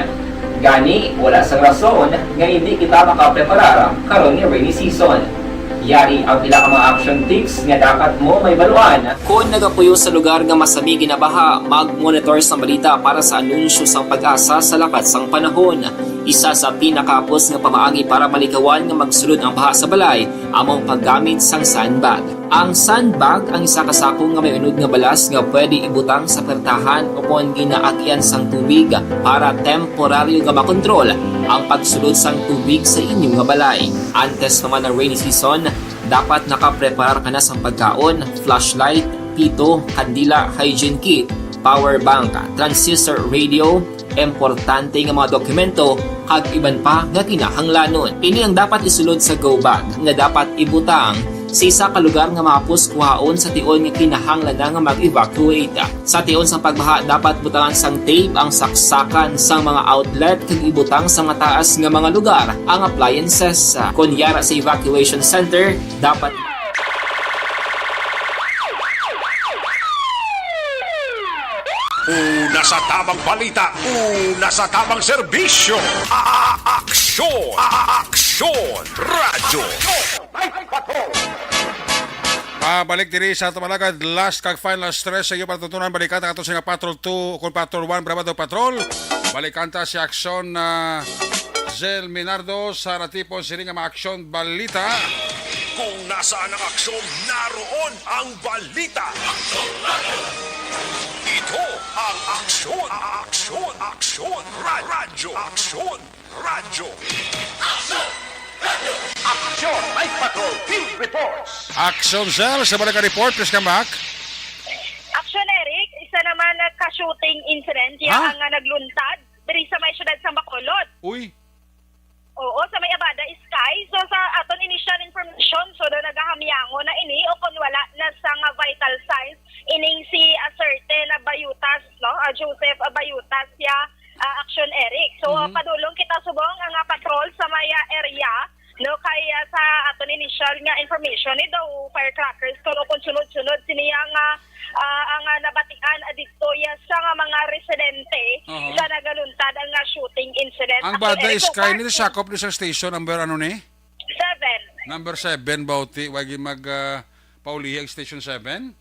Gani, wala sang rason nga hindi kita makapreparar karon nga rainy season. Yari ang pila ka mga action tips nga dapat mo mahibaluan. Kon nagapuyo sa lugar nga masami ginabaha, mag-monitor sang balita para sa anunsyo sang PAGASA sa lakat sang panahon. Isa sa pinakahapos nga pamaagi para malikawan nga magsulod ang baha sa balay amo ang paggamit sang sandbag. Ang sandbag ang isa ka sako nga may unod nga balas nga pwede ibutang sa pertahan ukon ginaagyan sang tubig para temporaryo nga makontrol ang pagsulod sang tubig sa inyo nga balay. Antes pa man ang rainy season, dapat nakapreparar ka na sang pagkaon, flashlight, pito, kandila, hygiene kit, power bank, transistor radio, importante nga mga dokumento, kag iban pa nga kinahanglanon. Ini ang dapat isulod sa go bag nga dapat ibutang sa isa ka lugar nga mahapos kuhaon sa tion nga kinahanglan na nga mag-evacuate. Sa tion sang pagbaha, dapat butangan sang tape ang saksakan sang mga outlet kag ibutang sa mataas nga mga lugar ang appliances. Kon yara sa evacuation center, dapat Una sa tamang balita, una sa tamang serbisyo. A-, a-, aksyon, a-, a-, aksyon, radyo. Ah, balik diri sa aton alagad, last kag final stress sa iyo patutunan, balikan ta ato sa nga Patrol two, kung Patrol one, Brabado Patrol. Balikan ta si Aksyon, ah, Zel Minardo sa natipon sini nga mga aksyon balita. Kung nasaan ang aksyon, naroon ang balita. Ito ang aksyon, aksyon, aksyon, ra-, radyo, aksyon, radyo. Aksyon, Mike Patrol, Field Reports. Aksyon Cell, sa balik ka report, please come back. Aksyon, Eric, isa naman na ka-shooting incident, Ha? Yang, ah, nagluntad diri sa may siyudad sa Bacolod. Uy. Oo, sa may Abada Sky. So, sa aton initial information, so, daw nagahamyangon na ini o kung wala na sa nga vital signs, ining si, ah, certain na bayutas, no? Ah, Joseph, ah, bayutas siya, ah, Action Eric. So, ah, Mhm. padulong kita subong ang, ah, patrol sa may, ah, area, no? Kaya sa aton initial nga information, ni daw firecrackers, kuno kung sunod-sunod, sini ang, ah, ah, ang, ah, nabatian, ah, dito ya sa nga mga residente Aha. sa nagaluntad ang, ah, shooting incident. Ang Action Bada Eric, so, Sky ni sakop ni sa station number ano ni? Seven. Number seven, bauti, wagi mag, ah, paulihi ang station seven?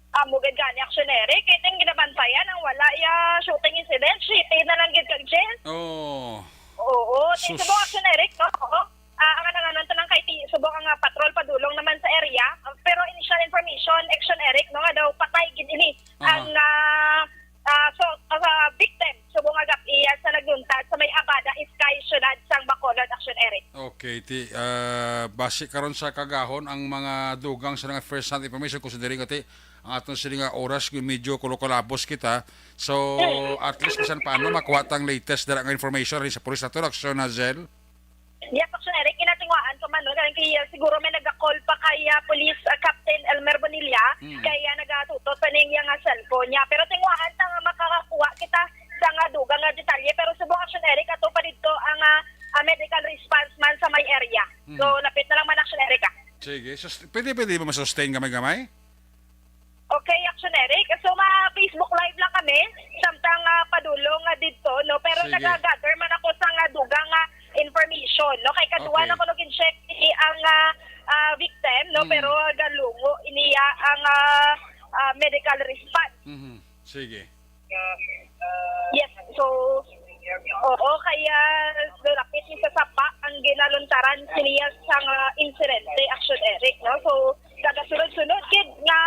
Amo gid gani, Action Eric. Kay ting ginabantayan ang wala ya shooting incident, shooting na lang gid kag Jen. Oo. Oo, ting Sus. Subong, Action Eric, no? Oo. Ah, ang ano, ano, ito lang kay ti-, subong ang, ah, patrol padulong naman sa area. Ah, pero initial information, Action Eric, no, nga daw patay gid ini Aha. ang, ah, ah, so, ah, victim. Subong nga gap-, iya sa nagluntad sa may Abada Sky, syudad sang Bacolod, Action Eric. Okay, ti, ah, basi karon sa kagahon ang mga dugang sa mga first hand information, kung sa diri nga ti, ang aton sini nga oras, medyo kulukulabos kita. So, Mm. at least bisan paano makuha tang latest dira nga information rin sa police nato, Action Hazel. Yes, Action Eric, kinatingwaan ko man, no? Kaya kay, uh, siguro may nagka-call pa kay, uh, Police, uh, Captain Elmer Bonilla, Mm. kaya nagatutot pa ning iyang, uh, cellphone niya. Pero tingwaan ta nga makakakuha kita sa nga dugang nga detalye. Pero subong, Action Eric, ato pa dito ang, uh, uh, medical response man sa may area. Mm. So, lapit na lang man, Action Eric, ah. Sige. Sus-, pwede, pwede ba masustain gamay-gamay? Okay, Action Eric. So, ma-Facebook Live lang kami. Samtang, ah, padulong nga dito, no? Pero Sige. nagagather man ako sa nga dugang nga information, no? Kay kaduha Okay. na ko nag-check si ang, ah, ah, victim, no? Hmm. Pero galungo niya ang, ah, ah, medical response. Mhm. Sige. Yes, so, oo, kaya lapit ni sa sapa ang ginaluntaran siniya sa nga insidente, Action Eric, no? So, nagasunod-sunod gid nga,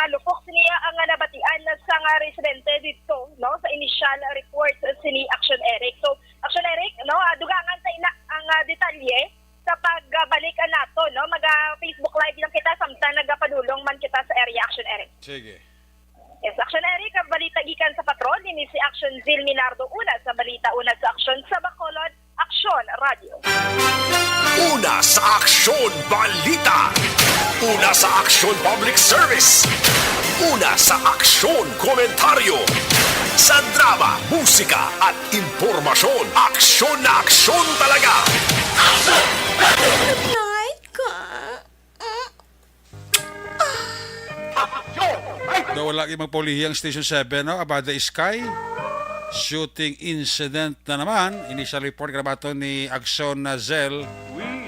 ah, lupok siniya ang nga nabatian na sa nga residente dito, no? Sa initial report sini, Action Eric. So, Action Eric, no? Ah, dugangan sa ina ang, ah, detalye sa pagbalik nato, no? Maga-Facebook Live lang kita samtang nagapadulong man kita sa area, Action Eric. Sige. Yes, Action Eric, ang balita gikan sa patrol, ini si Action Zil Minardo, una sa balita, una sa aksyon sa Bacolod, Aksyon Radio. Una sa aksyon, balita. Una sa aksyon, public service. Una sa aksyon, komentaryo. Sa drama, musika, at impormasyon, aksyon na aksyon talaga. Night ka. Daw wala gyud magpaulihi ang Station seven, no? Abada Sky. Shooting incident na naman. Initial report kanabaton ni Action Nazel.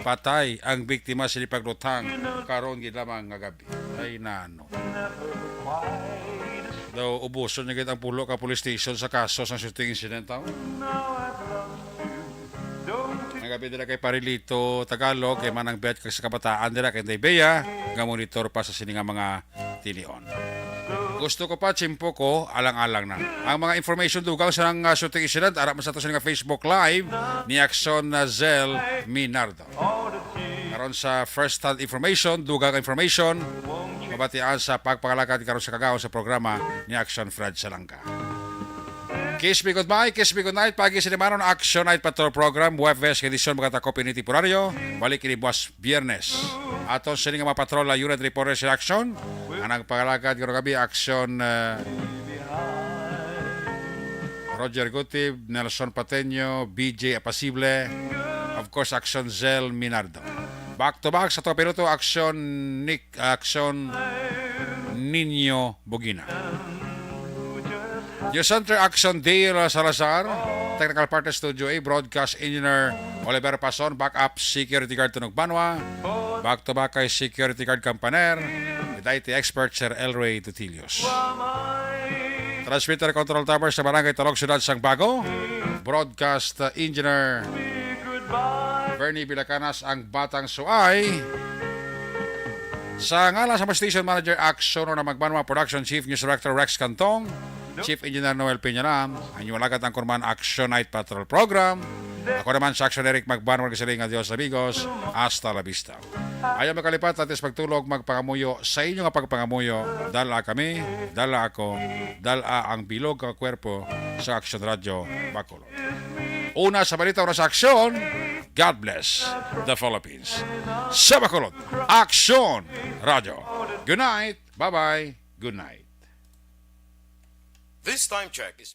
Patay ang biktima sa pagluthang karon gid lamang nga gabi. Ay, nano. Daw ubuson niya gid ang pulo ka police station sa kaso sa shooting incident, oh. Nga gabi dira kay Parilito Tagalog, kay Manang Bet, kag sa kabataan dira kay Inday Bea, nga monitor pa sa sini nga mga tilion. Gusto ko pa, tsimpo ko, alang-alang na. Ang mga information dugang sa nang, ah, shooting incident, ara man sa to sa nga Facebook Live ni Action Nazel Minardo. Karon sa first hand information, dugang information, mabatian sa pagpangalagad karon sa kagahon sa programa ni Action Fred Salanga. Kiss me goodbye, kiss me goodnight. Pagi sinimanon, Action Night Patrol Program, Huwebes nga edisyon, magatakop ini temporaryo. Balik ini buwas Biyernes. Aton sini nga mga patrol, ah, unit reporters in action. Ang nagpangalagad karong gabi, Action, eh, Roger Gutib, Nelson Pateño, B J Apasible, of course, Action Zel Minardo. Back to back sa Topiluto, Action Nick, Action Nino Bugina. News Center, Action Dale Salazar. Technical partner, Studio A, broadcast engineer Oliver Pason, backup security guard Tunog Banwa. Back to back kay security guard Campaner. With I T expert, Sir Elroy Tutilios. Transmitter control tower sa Barangay Talog, Siyudad sang Bago. Broadcast, uh, engineer Bernie Villacanas, ang Batang Suay. Sa ngalan sa mga station manager, Action Rona Magbanwa, production chief, news director Rex Cantong, chief engineer Noel Peñalam, ang inyong alagad, ang kurman, Action Night Patrol Program. Ako naman sa Action Eric Magbanwa, nagsiling, adios amigos, hasta la vista. Ayaw makalipat, atis pagtulog, magpangamuyo. Sa inyo nga pagpangamuyo, dala kami, dala ako, dala ang bilog nga kwerpo sa Action Radio Bacolod. Una sa balita, una sa aksyon. God bless the Philippines. Sa Bacolod, Aksyon Radyo. Good night. Bye-bye. Good night. This time check is